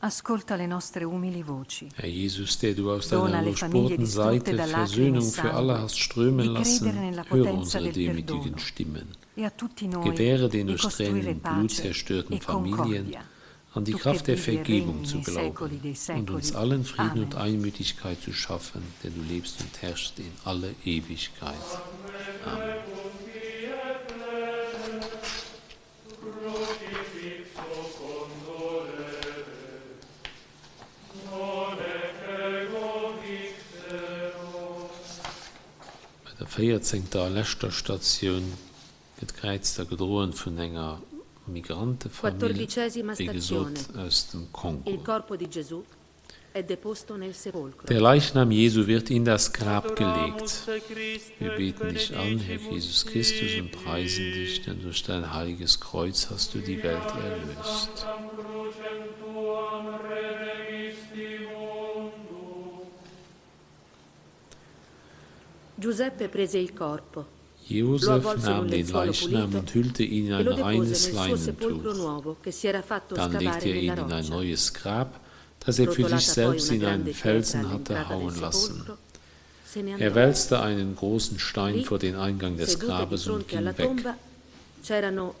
ascolta le nostre umili voci. Herr Jesus, der du aus Dona deiner alle famiglie durchbohrten distrutte Seite da lacrime e Versöhnung für alle sangue hast strömen di credere lassen, nella höre potenza unsere del demütigen perdono Stimmen. e a tutti noi Gewähre den di durch Tränen costruire und Blut pace zerstörten e Familien, concordia. an die Tu che Kraft der vivi e Vergebung regni zu nei secoli glauben dei und uns secoli. allen Frieden und Amen. Einmütigkeit zu schaffen, der du lebst und herrschst in alle Ewigkeit. Amen. Bei der véierzéngter a leschter Statioun gëtt d'Kräiz da gedroen vun enger Migrantefamill, Quattordicesima wéi stazione. gesot aus dem Il Kongo. corpo di Gesù è deposto nel sepolcro. Der Leichnam Jesu wird in das Grab gelegt. Wir beten dich an, Herr Jesus Christus, und preisen dich, denn durch dein heiliges Kreuz hast du die Welt erlöst. Giuseppe prese il corpo. Lo Josef avvolse in nahm un den lenzuolo Leichnam pulito und hüllte ihn in e ein lo depose reines nel suo sepolcro Leinentuch. nuovo che si era fatto Dann scavare legte er nella ihn in ein roccia. neues Grab, das er für sich Rotolata poi selbst una in einen grande pietra Felsen hatte all'entrata del hauen lassen. sepolcro, se ne Er andò. wälzte einen großen Stein Lì, vor den Eingang des sedute di Grabes und fronte ging alla weg. tomba, c'erano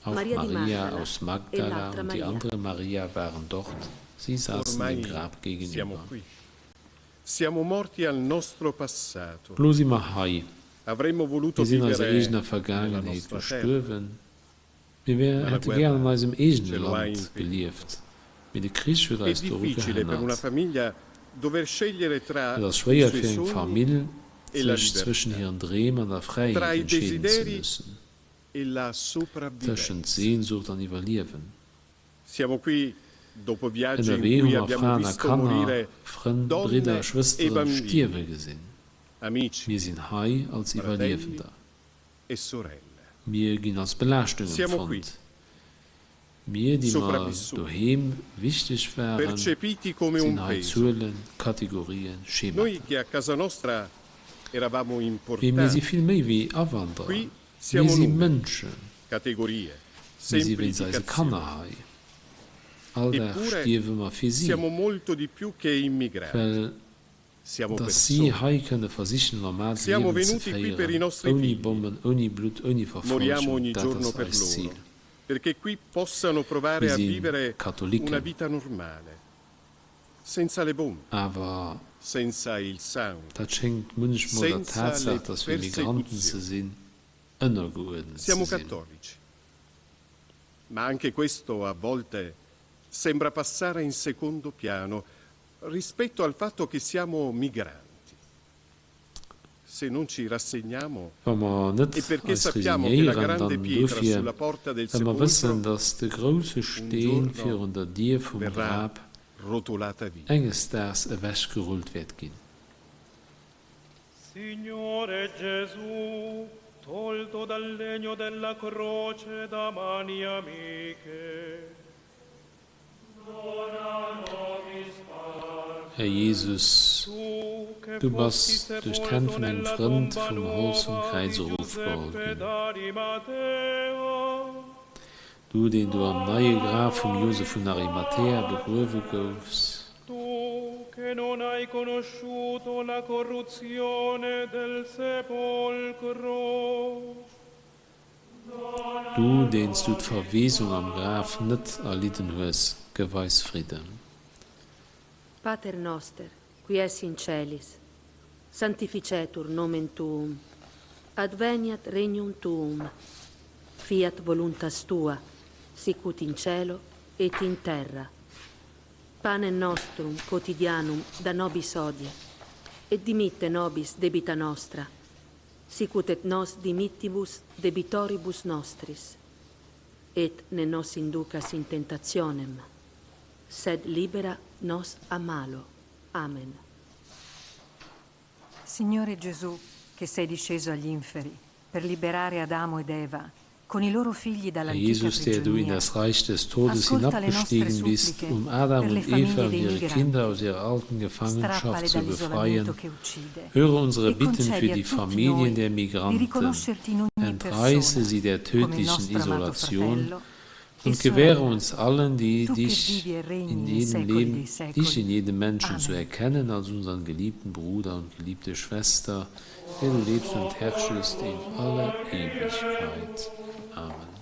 Auch Maria di Maria Magdala aus e Magdala l'altra und die Maria. andere Maria waren dort. Sie saßen dem Ormai Grab siamo gegenüber. qui. Siamo morti al nostro passato. Lo si mer hei. Avremmo voluto Mir sinn eiser vivere eegener nella Vergaangenheet nostra terra, gestuerwen. Mir wär, ma la hätte gär an guerra eisem ce eegene lo ha Land impedito. gelieft, mee de Krich huet È eis doru difficile per una gehënnert. famiglia dover scegliere Et tra ass i schwéier suoi fir eng sogni Famill, e la sech zwëschen libertà, hiren Dreem an der tra Fräiheet i entscheeden ze desideri müssen, e la tëschent sopravvivenza. Sehnsucht an Iwwerliewen. Siamo qui dopo viaggi in Ënnerwee hu cui mer abbiamo Fraen a visto Kanner, morire Frënn, Bridder, donne e Schwësteren stierwe bambini, gesinn. amici, Mir sinn hei als fratelli Iwwerliewender. e sorelle. Mir ginn als Belaaschtung Siamo qui, empfonnt. Mir, déi mer sopravvissuti, doheem wichteg waren, percepiti come sinn un hei peso. Zuelen, Kategorien, Noi Schemata. che a casa nostra eravamo Mee mir si importanti, vill méi wéi Awanderer. qui Mir siamo si numeri, Mënschen. categorie, Mir si wéinst eise semplificazioni. Kanner hei. All Dag Eppure stierwe mer fir si, siamo molto di più che immigrati, well siamo dass si persone. hei kënne versichen, e normaalt Siamo Liewen ze venuti qui per i féieren, nostri ouni figli, Bommen, ouni Blutt, ouni moriamo Verfollegung, ogni dat giorno ass per eist loro, Zil. perché qui possano Mir provare a si vivere una Katholiken, vita normale, senza le bombe, awer senza il sangue, dat schéngt munchmol der senza Tatsaach, le dass wir Migranten ze persecuzioni. sinn, ënnergeuerdent ze Siamo sinn. cattolici, ma anche questo a volte sembra passare in secondo piano rispetto al fatto che siamo migranti. Se non ci rassegniamo Wa mer è net perché eis sappiamo che la resignéieren, grande dann pietra dofir, sulla porta del well mer wëssen, sepolcro dass de grousse un Steen giorno virun der Dier vum verrà Grab rotolata via. enges Daags ewechgerullt wäert ginn. Signore Gesù, tolto dal legno della croce da mani amiche, Här Jesus, tu che du fosti bass duerch d'Hänn sepolto vun engem nella Frënd tomba vum Holz vum nuova Kräiz di erofgeholl Giuseppe ginn. d'Arimatea, Du, deen du am neie Graf vum Josef vun Arimathäa begruewe goufs. tu che non hai conosciuto la corruzione del sepolcro, Du, deen s du d'Verwesung am Graf net erlidden hues, gëff eis Fridden. Pater noster, qui es in celis, sanctificetur nomen tuum, adveniat regnum tuum, fiat voluntas tua, sicut in cielo et in terra. Pane nostrum quotidianum da nobis hodie, et dimitte nobis debita nostra, sicut et nos dimittibus debitoribus nostris. Et ne nos inducas in tentationem, sed libera nos a malo. Amen. Signore Gesù, che sei disceso agli inferi per liberare Adamo ed Eva con i loro figli Herr dall'antica Jesus, der du in prigionia, das Reich des Todes ascolta le nostre hinabgestiegen bist, suppliche um Adam per le und Eva famiglie und dei ihre migranti. Kinder aus ihrer alten Strappale Gefangenschaft zu dall'isolamento befreien, che uccide höre unsere e Bitten für concedi a die tutti Familien noi der di Migranten, riconoscerti in ogni entreiße persona sie der come il tödlichen nostro amato Isolation fratello e und gewähre sorella, uns allen, die tu che dich vivi e regni in nei jedem secoli Leben, dei dich secoli. in jedem Menschen zu Amen. erkennen als unseren geliebten Bruder und geliebte Schwester, der du lebst und herrschest in aller Ewigkeit. Amen.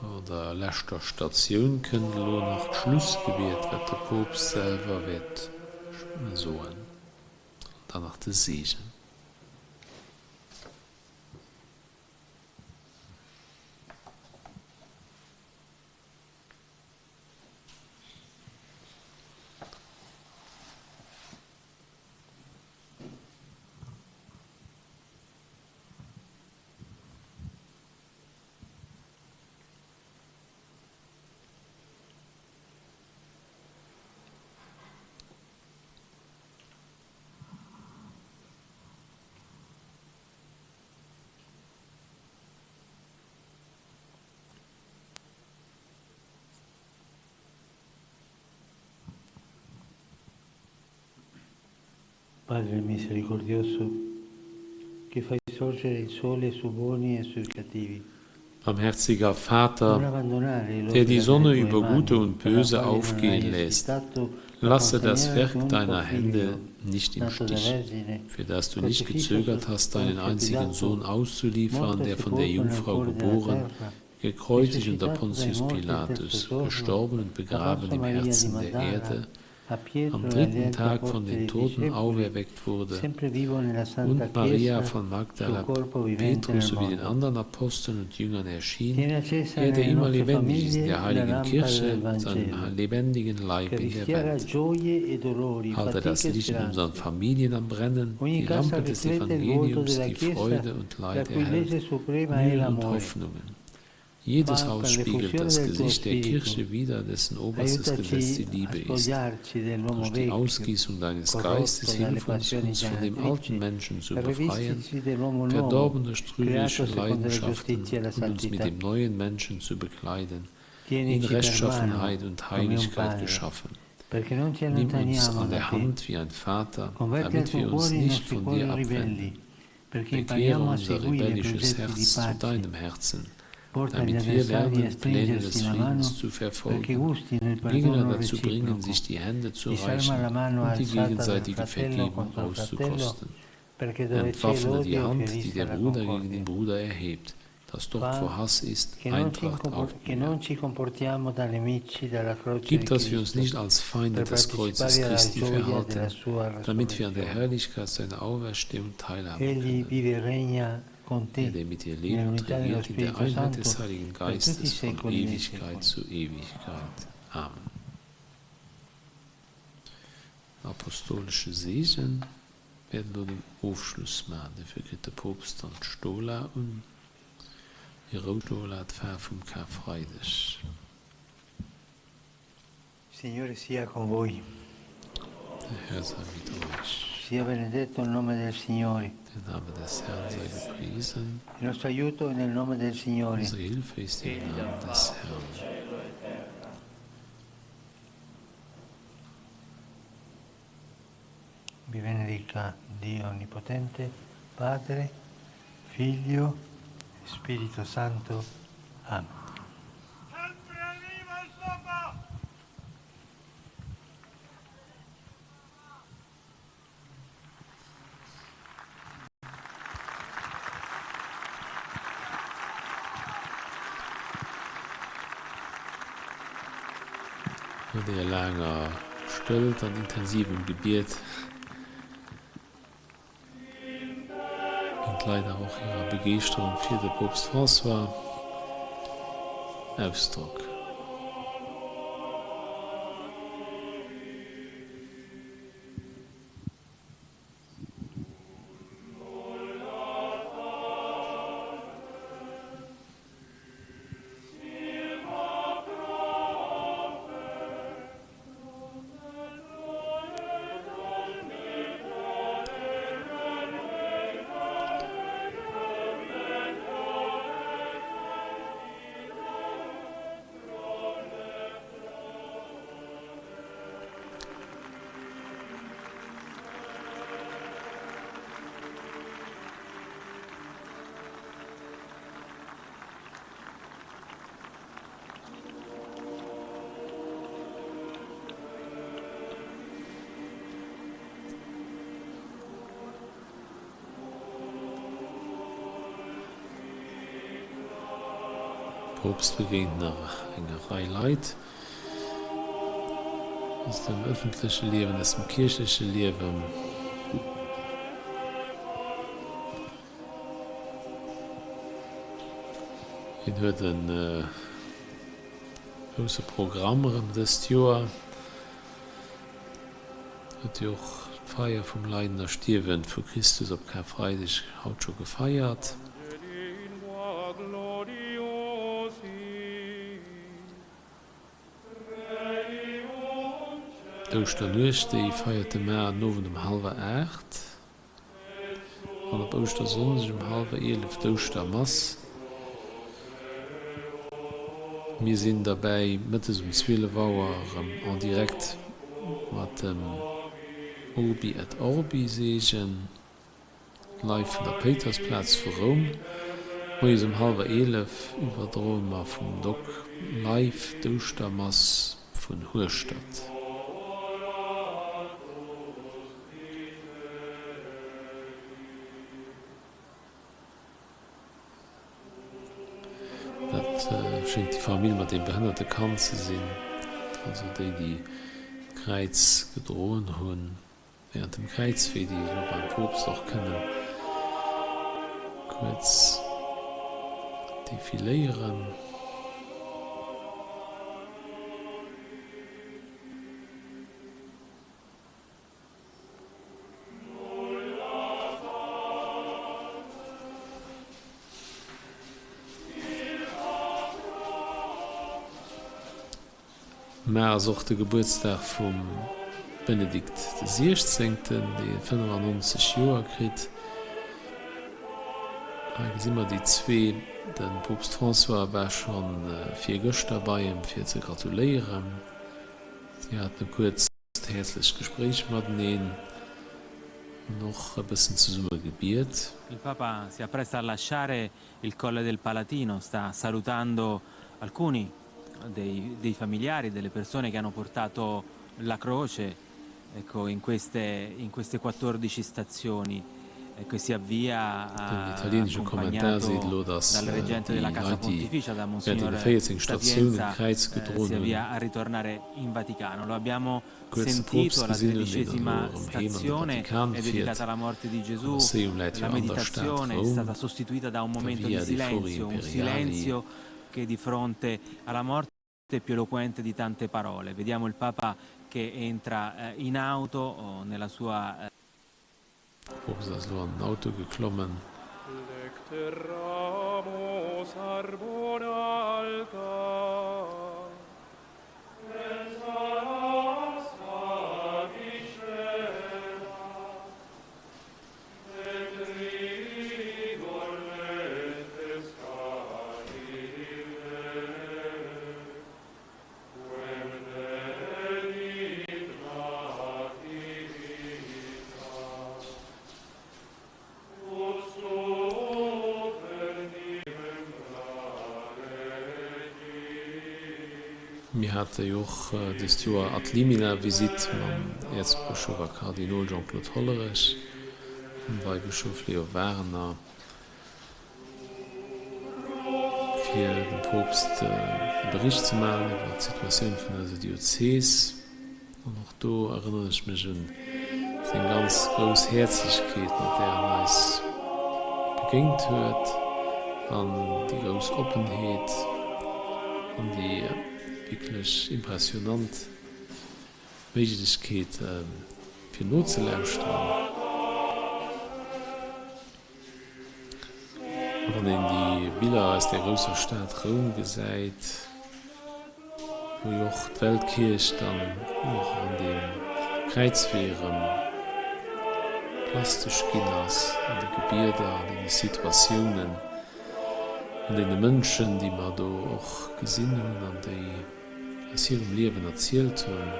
No der leschter Statioun kënnt elo nach d'Schlussgebiet, wat de Poopst selwer wäert soen, an dann nach de Seegen. Padre misericordioso, che fai sorgere il sole su buoni e sui cattivi. Barmherziger Vater, der die Sonne über Gute und Böse aufgehen lässt, lasse das Werk deiner Hände nicht im Stich, für das du nicht gezögert hast, deinen einzigen Sohn auszuliefern, der von der Jungfrau geboren, gekreuzigt unter Pontius Pilatus, gestorben und begraben im Herzen der Erde, am dritten Tag von den Toten auferweckt wurde und Maria von Magdala, Petrus sowie den anderen Aposteln und Jüngern erschien, er, der immer lebendig ist in der heiligen Kirche, seinem lebendigen Leib in der Welt. Halte das Licht in unseren Familien am Brennen, die Lampe des Evangeliums, die Freude und Leid erhält, Mühen und Hoffnungen. Jedes Haus spiegelt das Gesicht der Kirche wider, dessen oberstes Gesetz die Liebe ist. Durch die Ausgießung deines Geistes hilf uns, uns von dem alten Menschen zu befreien, verdorben durch trügerische Leidenschaften und uns mit dem neuen Menschen zu bekleiden, in Rechtschaffenheit und Heiligkeit geschaffen. Nimm uns an der Hand wie ein Vater, damit wir uns nicht von dir abwenden. Bekehre unser rebellisches Herz zu deinem Herzen, damit wir lernen, Pläne des Friedens zu verfolgen, Gegner dazu bringen, sich die Hände zu reichen und die gegenseitige Vergebung auszukosten. Entwaffne die Hand, die der Bruder gegen den Bruder erhebt, dass dort, wo Hass ist, Eintracht aufblühe. Gib, dass wir uns nicht als Feinde des Kreuzes Christi verhalten, damit wir an der Herrlichkeit seiner Auferstehung teilhaben können. Er, der mit dir lebt und regiert in der Einheit des Heiligen Geistes von Ewigkeit zu Ewigkeit. Amen. Apostolesche Seegen wäert elo den Ofschluss maachen. Dofir kritt de Poopst dann d'Stola un, déi rout Stola, d'Faarf vum Karfreideg. Signore sia con voi. Der Herr sei mit euch. Sia benedetto il nome del Signore. Der Name des Herrn sei gepriesen. Il nostro aiuto è nel nome del Signore. Unsere Hilfe ist im Namen des Herrn. Vi benedica Dio Onnipotente, Padre, Figlio, Spirito Santo. Amen. No deeër laanger Stëllt an intensivem Gebiet ginn d'Leit awer och hirer Begeeschterung fir de Poopst François Ausdrock. Poopst begéint nach enger Rei Leit aus dem ëffentleche Liewen, aus dem kierchleche Liewen. Hien huet e grousse Programm erëm dëst Joer. Huet jo och d'Feier vum Leiden a Stierwen vu Christus op Karfreideg haut scho gefeiert. D'Ouschternuecht, déi feiert de Mar den Owend um hallwer 8 an op Ouschtersonndeg um hallwer 11 d'Ouschtermass. Mir sinn derbäi mëttes um 12 Auer erëm en direct mat dem. Urbi et Orbi Seegen, live vun der Péitersplaz vu Roum. Moies um hallwer 11 iwwerdroe mer vum Dock live d'Ouschtermass vun Hueschtert. Dat schéngt déi Famill mat deem behënnerte Kand ze sinn, also déi, déi d'Kräiz gedroen hunn während dem Kräizwee, déi elo beim Poopst och kënne kuerz defiléieren. Mar ass och de Gebuertsdag vum Benedikt de Siechzéngten, dee 95 Joer kritt. Hei gesi mer déi zwee. De Poopst François war scho virgëschter bei em fir ze gratuléieren. Si haten e kuerzt häerzlecht Gespréich mateneen an och e bëssen zesumme gebiet. Il Papa si appresta a lasciare il Colle del Palatino, sta salutando alcuni dei dei familiari, delle persone che hanno portato la croce, ecco, in queste in queste 14 stazioni. Ecco, e si avvia Den italieenesche Kommentar seet accompagnato elo, datt dal reggente déi della Casa Leit, déi Pontificia, da während deene Monsignor 14 Statiounen Sapienza, d'Kräiz si gedroen hunn, avvia a ritornare in Vaticano. Lo abbiamo kuerz de sentito Poopst alla gesinn hunn, deen dann elo tredicesima erëm heem an de stazione Vatikan è fiert. dedicata alla morte di Gesù, D'Kolosseum läit jo la an der Stad meditazione è Roum, stata sostituita da un der momento di Via dei Fori silenzio, un Imperiali. silenzio che di fronte alla morte è più eloquente di tante parole. Vediamo il Papa che entra in auto nella sua De Poopst ass elo an den Auto geklommen. Lecte ramos arbor alta. Mir hate jo och dëst Joer Ad Limina Visitt mam Äerzbëschof a Kardinol Jean-Claude Hollerich, dem Weibëschof Leo Warener, fir dem Poopst e Bericht ze maachen iwwer d'Situatioun vun eiser Diözees. An och do erënneren ech mech un seng ganz grouss Häerzlechkeet, mat där en eis begéint huet, an déi grouss Oppenheet an déi wierklech impressionant Méiglechkeet, fir nozelauschteren. A wann een déi Biller aus där grousser Stad Roum gesäit, wou jo och d'Weltkierch dann och an deem Kräizwee erëm plastesch ginn ass, an de Gebieder, an deene Situatiounen, an deene Mënschen, déi mer do och gesinn hunn an déi aus hirem Liewen erzielt hunn,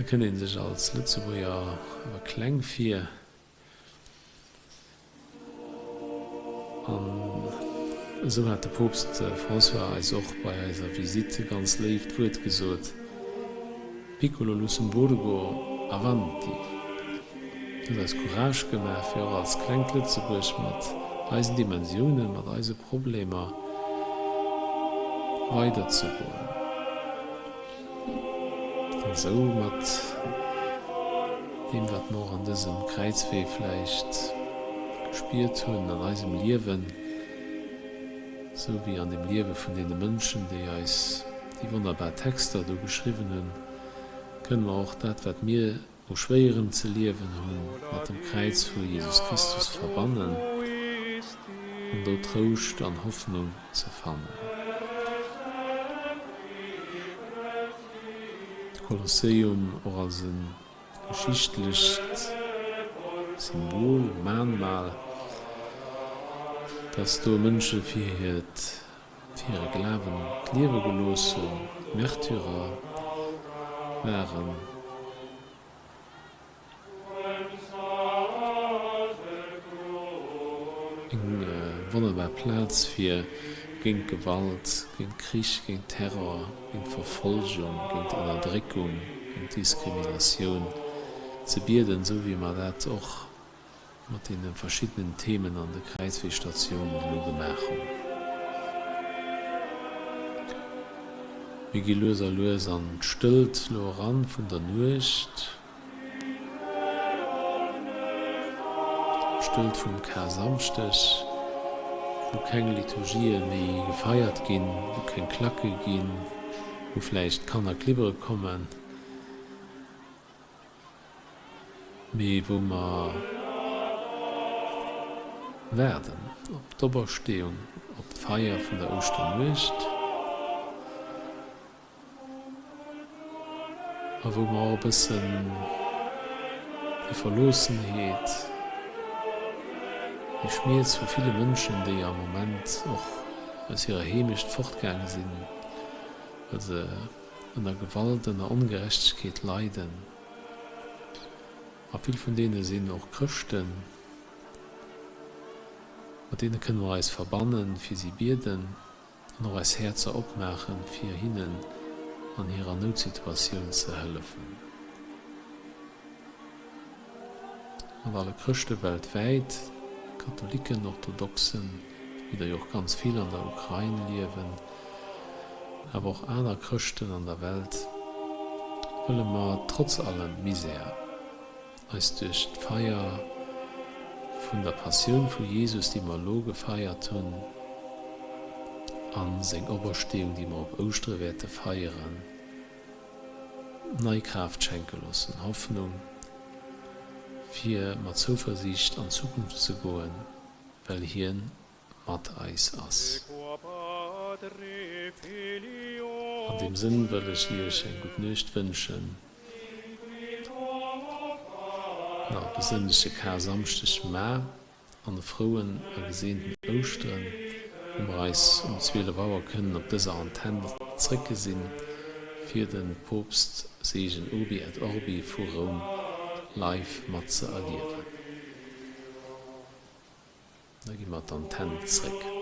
Da kënnt ee sech als Lëtzebuerger awer kleng vir. An esou hat de Poopst François eis och bei eiser Visitt e ganz léift Wuert gesot, Piccolo Lussemburgo, avanti! Dat huet eis Courage gemaach, fir och als klengt Lëtzebuerg mat eisen Dimensiounen, mat eise Problemer weiderzegoen. An esou mat deem, wat mer och an dësem Kräizwee vläicht gespiert hunn an eisem Liewen, esou wéi an dem Liewe vun deene Mënschen, déi eis déi wonnerbar Texter do geschriwwen hunn, kënne mer och dat, wat mir u Schwéierem ze liewen hunn, mat dem Kräiz vu Jesus Christus verbannen an do Trouscht an Hoffnung ze fannen. De Kolosseum och als e geschichtlecht Symbol, Mahnmal, dass do Mënsche fir hiert fir hire Glawen d'Liewe gelooss hunn, Märtyrer. Waren. Eng wonnerbar Plaz fir géint Gewalt, géint Krich, géint Terror, géint Verfolgung, géint Ënnerdréckung, géint Diskriminatioun ze bieden, esou wéi mer dat och mat deene verschiddenen Themen an de Kräizweestatiounen elo gemaach hunn. Mir gi lues a lues an d'Stëllt elo eran vun der Nuecht, d'Stëllt vum Karsamschdeg, wou keng Liturgië méi gefeiert ginn, wou keng Klacke ginn, wou vläicht d'Kanner klibbere kommen. Mee wou mer waarden op d'Opersteeung, op d'Feier vun der Ouschternuecht a wou mer och e bëssen déi Verloossenheet, dee Schmierz vu ville Mënschen, déi am Moment och aus hirer Heemecht fortgaange sinn, well se ënner Gewalt, ënner Ongerechtegkeet leiden. A vill vun deene sinn och Chrëschten. Mat deene kënne mer eis verbannen, fir si bieden an och eis Häerzer opmaachen, fir hinnen an hirer Noutsituatioun ze hëllefen. Mat alle Chrëschte weltwäit, Katholiken, Orthodoxen, wéi der jo och ganz vill an der Ukrain liewen, awer och aner Chrëschten an der Welt, wëlle mer trotz allem Misär eis duerch d'Feier vun der Passioun vu Jesus, déi mer elo gefeiert hunn, a seng Opersteeung, déi mer op Ouschtere wäerte feieren, nei Kraaft schenke loossen, Hoffnung, fir mat Zouversiicht an d'Zukunft ze goen, well hien mat eis ass. An deem Sënn wëll ech Iech eng gutt Nuecht wënschen, nach e besënnleche Karsamschdeg mar an e frouen a geseenten Ouschteren, wou mer eis um 12 Auer kënnen op dëser Antenn zréckgesinn, fir de Poopstseegen Urbi et Orbi vu Roum live mat ze erliewen. Da gi mer d'Antenn zréck.